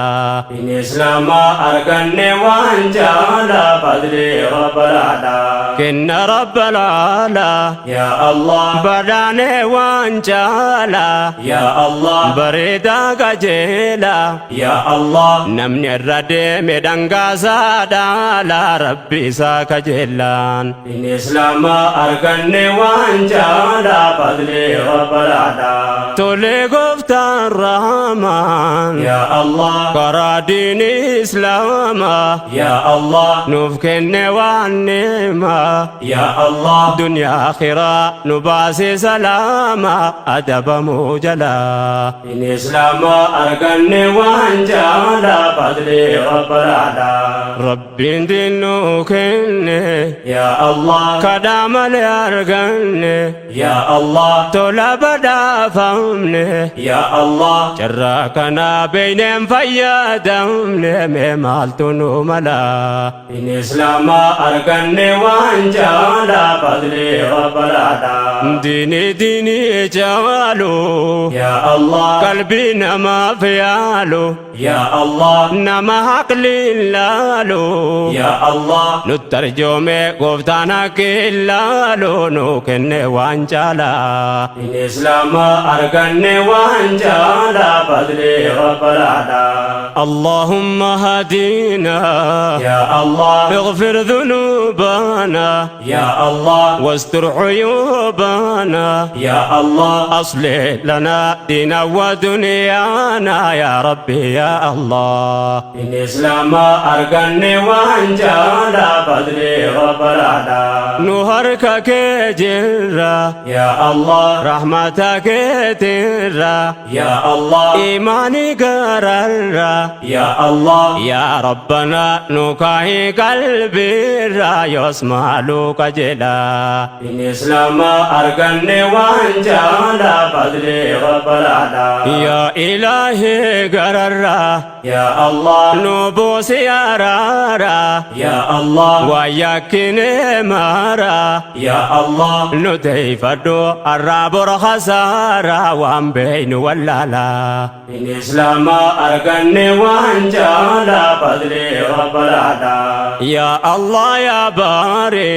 Diin Islaamaa arganne waan caalaa fadlii rabbalaadha. كن رب العلا Yaa Allah, بداني وانجالا Yaa Allah, بريدا قجيلا Yaa Allah, namni irra deeme dhangaasaa dhaala rabbi isaa kajeellaan. Diin Islaamaa arganne waan caalaa fadlii rabbalaadha. Tole gooftaan rahmaan Yaa Allah, karaa diinii Islaamaa Yaa Allah, nuuf kenne waan ni'maa Yaa Allah, duniyaa akhiraa nu baase salaama adabamuu jalaa. Diin Islaamaa arganne waan caalaa fadlii rabbalaadha. Rabbiin diinuu kenne Yaa Allah, kadhaa malee arganne Yaa Allah, tola badhaafamne Yaa Allah, carraa kanaa beeyneen fayyadamne mee maaltu nu mala. Diin Islaamaa arganne waan caalaa fadlii rabbalaadha. Diini diinii caalu Yaa Allah, qalbii namaaf yaalu Yaa Allah, nama haqliin laalu Yaa Allah, nu tarjoome gooftaan haqqi laalu nu kenne waan caalaa. Diin Islaamaa arganne waan caalaa fadlii rabbalaadha. اللهم هدينا Yaa Allah, اغفر ذنوبنا Yaa Allah, واستر عيوبنا Yaa Allah, أصلح لنا دينا ودنيانا يا ربي يا الله. Diin Islaamaa arganne waan caalaa fadlii rabbalaadha. Nu harka kee jirra Yaa Allah, رحمتك ترى Yaa Allah, إيماني قرر Yaa Allah, يا ربنا نكاهي قلبي را يسمع لك جلا. Diin Islaamaa arganne waan caalaa fadlii rabbalaadha. يا إلهي قرر Yaa Allah, نبوس يا رارا Yaa Allah, وياكني مارا Yaa Allah, Nu teeyfadhu arraa bor khasaaraa waan beeynu wallaalaa. In Islaama arganne waan jaalaa fadli rabbalaadha. Yaa Allah yaa baari.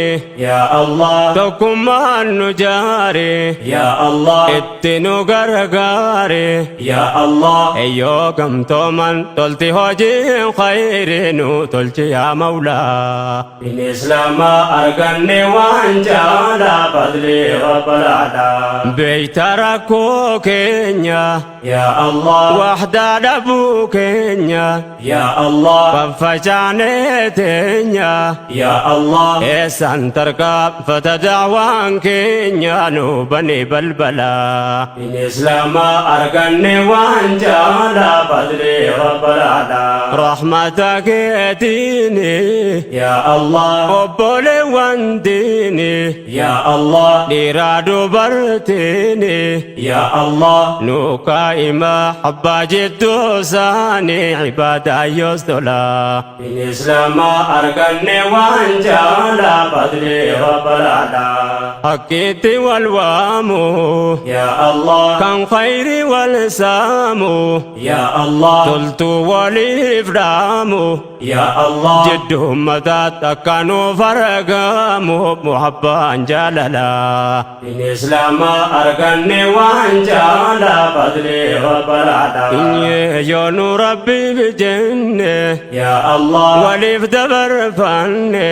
Yaa Allah. Tokkummaan nu jaari. Yaa Allah. Itti nu gargaari. Yaa Allah. Eyyoo gamtooman tolti hojiin khayri nu tolchi yaa Mawlaa. In Islaama arganne waan jaalaa fadli rabbalaadha. Beeyta rakkoo keenya. Yaa Allah. Waxdaa dhabuu keenya. Yaa Allah. Faffacaanee teenya. Yaa Allah. Eessaan tarkaanfata da'waan keenya nu bani balbalaa. In Islaama arganne waan jaalaa fadli rabbalaadha. Rahmata keetiini. Yaa Allah. Obboleewwan diini. Yaa Allah. Dhiiraa dubartiini. Yaa Allah. Nu kaa'ima abbaa jidduu isaanii ibaadaa yoos tola. In Islaama arganne waan jaalaa fadli rabbalaadha. Hakkiitti wal waamu. Yaa Allah. Kan khayri wal saamu. Yaa Allah. Toltuu waliif dhaamu. Yaa Allah. Jidduu ummataatti akka nuuf argamu muhabbaan jaalalaa. In Islaama arganne waan jaalaa fadli rabbalaadha. Yoo nu rabbiif jenne. Yaa Allah. Waliif dabarfanne.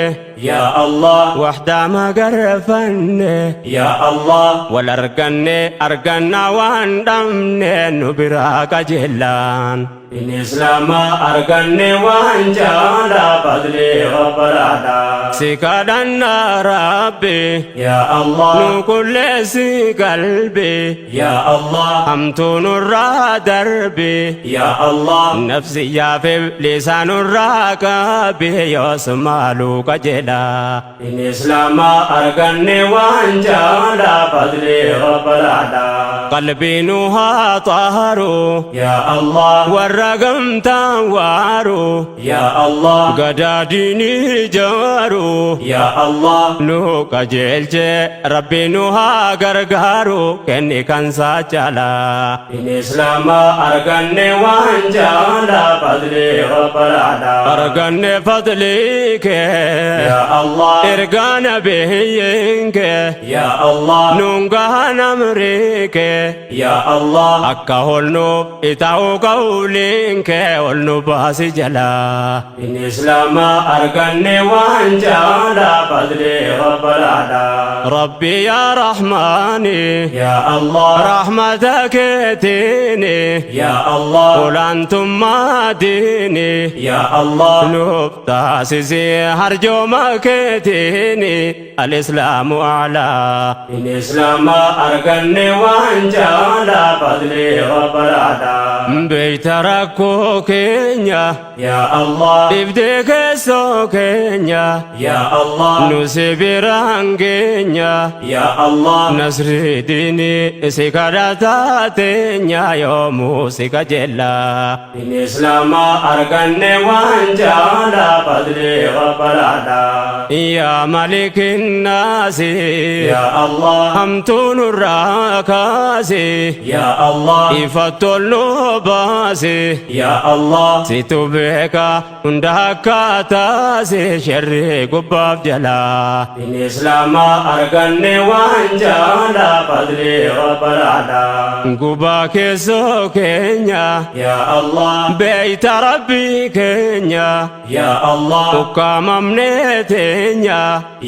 Yaa Allah. Waxdaa magarfanne. Yaa Allah. Wal arganne arganna waan dhabne nu biraa qajeellaan. In Islaama arganne waan jaalaa fadli rabbalaadha. Si kadhanna Rabbi. Yaa Allah. Nu qulleessi qalbi. Yaa Allah. Hamtuu nurraa darbi. Yaa Allah. Nafsiyyaa fi lisaanurraa qabi yoos maaluu qajeelaa. In Islaama arganne waan jaalaa fadli rabbalaadha. Qalbii nu haa xaaru. Yaa Allah. Warra gamtaan waaru. Yaa Allah. Gadaa diinii jaaru. Yaa Allah. Nu qajeelche Rabbi nu haa gargaaru kenni kan saa caalaa. In Islaama arganne waan jaalaa fadli rabbalaadha. Arganne fadlii kee. Yaa Allah. Ergaa nabiyyiin kee. Yaa Allah. Nuun gahan amrii kee. Yaa Allah. Akka holnuuf itaa'u qawliin kee ol nu baasi jalaa. In Islaama arganne waan jaalaa fadli rabbalaadha. Rabbi yaa Rahmaani. Yaa Allah. Rahmata keetiini. Yaa Allah. Olaantummaa diini. Yaa Allah. Nuuf taasisee harjooma keetiini. Al-Islaamu a'laa. In Islaama arganne waan jaalaa fadli rabbalaadha. Beeyta rakkoo keenya. Yaa Allah. Dhibdee keessoo keenya. Yaa Allah. Nu si biraan geenya. Yaa Allah. Nasrii diinii si kadhataa teenya yoomuu si qajeellaa. In Islaama arganne waan jaalaa fadli rabbalaadha. Yaa Malikin naasi. Yaa Allah. Hamtuu nurraa kaasi. Yaa Allah. Ifa tolnu baasi. Yaa Allah. Situ beeka hunda akka taasi sharrii gubbaaf jalaa. In Islaama arganne waan jaalaa fadli rabbalaadha. Gubaa keessoo keenya. Yaa Allah. Beeyta Rabbii keenya. Yaa Allah. Ukkaamamnee teenya.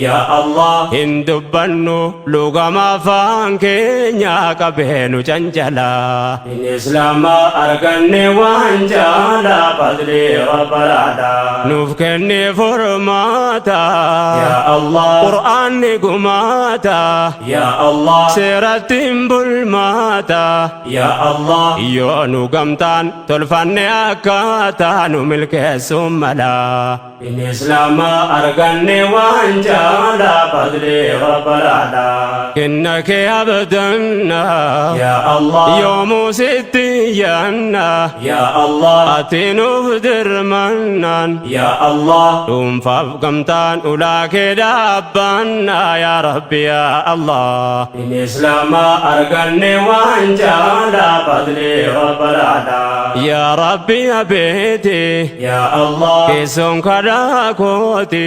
Yaa Allah. Hin dubbannu lugama afaan keenya qabeenu cancalaa. In Islaama arganne waan jaalaa fadli rabbalaadha. Nuuf kenni furmaata. Yaa Allah. Qur'aanni gumaata. Yaa Allah. Seerattiin bulmaata. Yaa Allah. Yoo nu gamtaan tolfanne akkaataa nu milkeessuun mala. Diin Islaamaa arganne waan caalaa fadli Rabbal a'laa. Kenna kee abdanna. Yaa Allah. Yoomuu sitti yaanna. Yaa Allah. Ati nuuf dirmannaan. Yaa Allah. Dhuunfaaf gamtaan ulaa kee dhaabbanna yaa Rabbi yaa Allah. Diin Islaamaa arganne waan caalaa fadli Rabbal a'laa. Yaa Rabbi abeeti. Yaa Allah. Keessoon kadhaa kooti.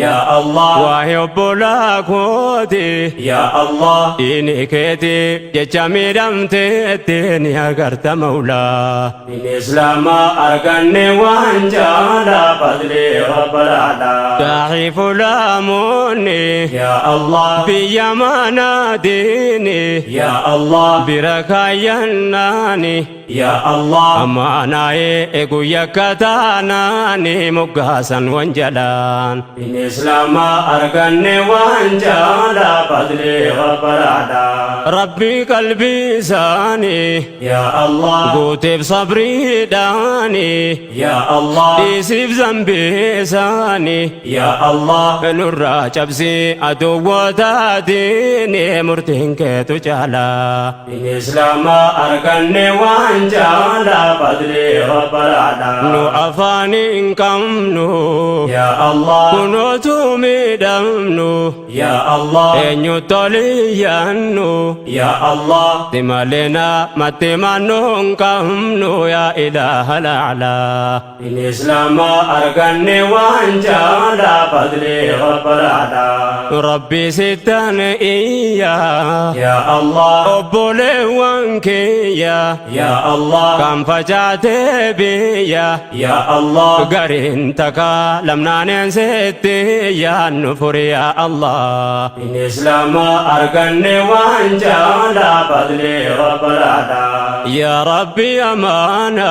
Yaa Allah. Waa'ee obbolaa kooti. Yaa Allah. Diini keeti jecha miidhamteetti ni agarta maulaa. Diin Islaamaa arganne waan caalaa fadli Rabbal a'laa. Daa'ii fulaamoonni. Yaa Allah. Biyya mana diini. Yaa Allah. Bira kaayyannaani. Yaa Allah. Amaanaa'ee guyya kataanaani moggaasan wanjalaan. Diin Islaamaa arganne waan caalaa fadli Rabbal a'laa. Rabbi qalbii isaanii Yaa Allah. guuteef sabriidhaani. Yaa Allah. Dhiisiif zambii isaanii. Yaa Allah. Nurraa cabsii aduwwootaatiin murtiin keetu caalaa. Diin Islaamaa arganne waan caalaa fadli Rabbal a'laa. Nu afaan hin qabnu. Yaa Allah. Kunootu miidhamnu. Yaa Allah. Eenyu toliyyaannu. Yaa Allah. Si malee namatti mannuu hin qabnu yaa ilaaha laalaa. Diin Islaamaa arganne waan caalaa fadli Rabbal a'laa. Rabbi sittan iyya. Yaa Allah. Obboleewwan kiyya. Yaa Allah. Kan facaatee biyya. Yaa Allah. Gariin takka lamnaaneen sitti yaannu furi yaa Allah. Diin Islaamaa arganne waan caalaa fadli Rabbal a'laa. Yaa Rabbi amaana.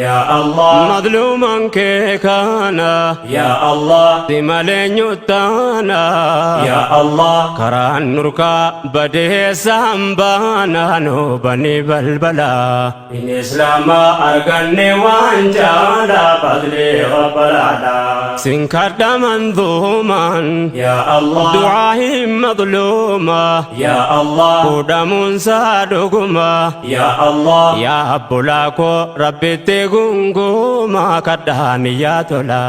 Yaa Allah. Madluuman kee kana. Yaa Allah. Si malee nyuttaana. Yaa Allah. Karaan nurkaa badeessaan baana nu bani balbala. Diin Islaamaa arganne waan caalaa fadli Rabbal a'laa. Sin kadha manzuumaan. Yaa Allah. Du'aa hin madluuma. Yaa Allah. Fuudhamuunsaa dhuguma. Yaa Allah. Yaa obbolaa koo Rabbitti gunguma kadhaan yaa tola.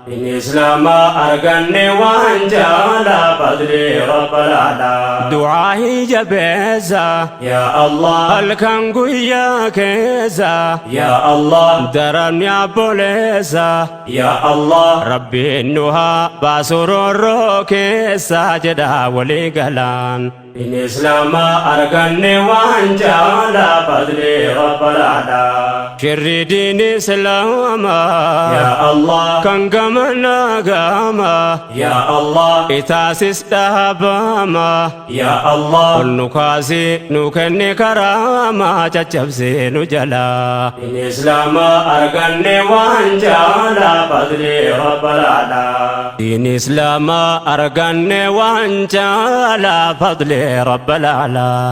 Diin Islaamaa arganne waan caalaa fadli Rabbal a'laa. Du'aa hin jabeessa. Yaa Allah. Halkan guyyaa keessa. Yaa Allah. Daramni abboleessa. Yaa Allah. Rabbiin nu haa baasu roorroo keessa jedha walii galaan. Diin Islaamaa arganne waan caalaa fadli Rabbal a'laa. Shirri diin Islaamaa. Yaa Allah. Kan gama gama. Yaa Allah. Itaasis dhaabama. Yaa Allah. Ol nu kaasii nu kenni karaamaa caccabsee nu jalaa. Diin Islaamaa arganne waan caalaa fadli Rabbal a'laa. Diin Islaamaa arganne waan caalaa fadli Rabbal a'laa.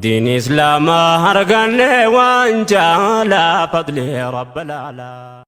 Diin Islaamaa arganne waan caalaa fadli Rabbal a'laa.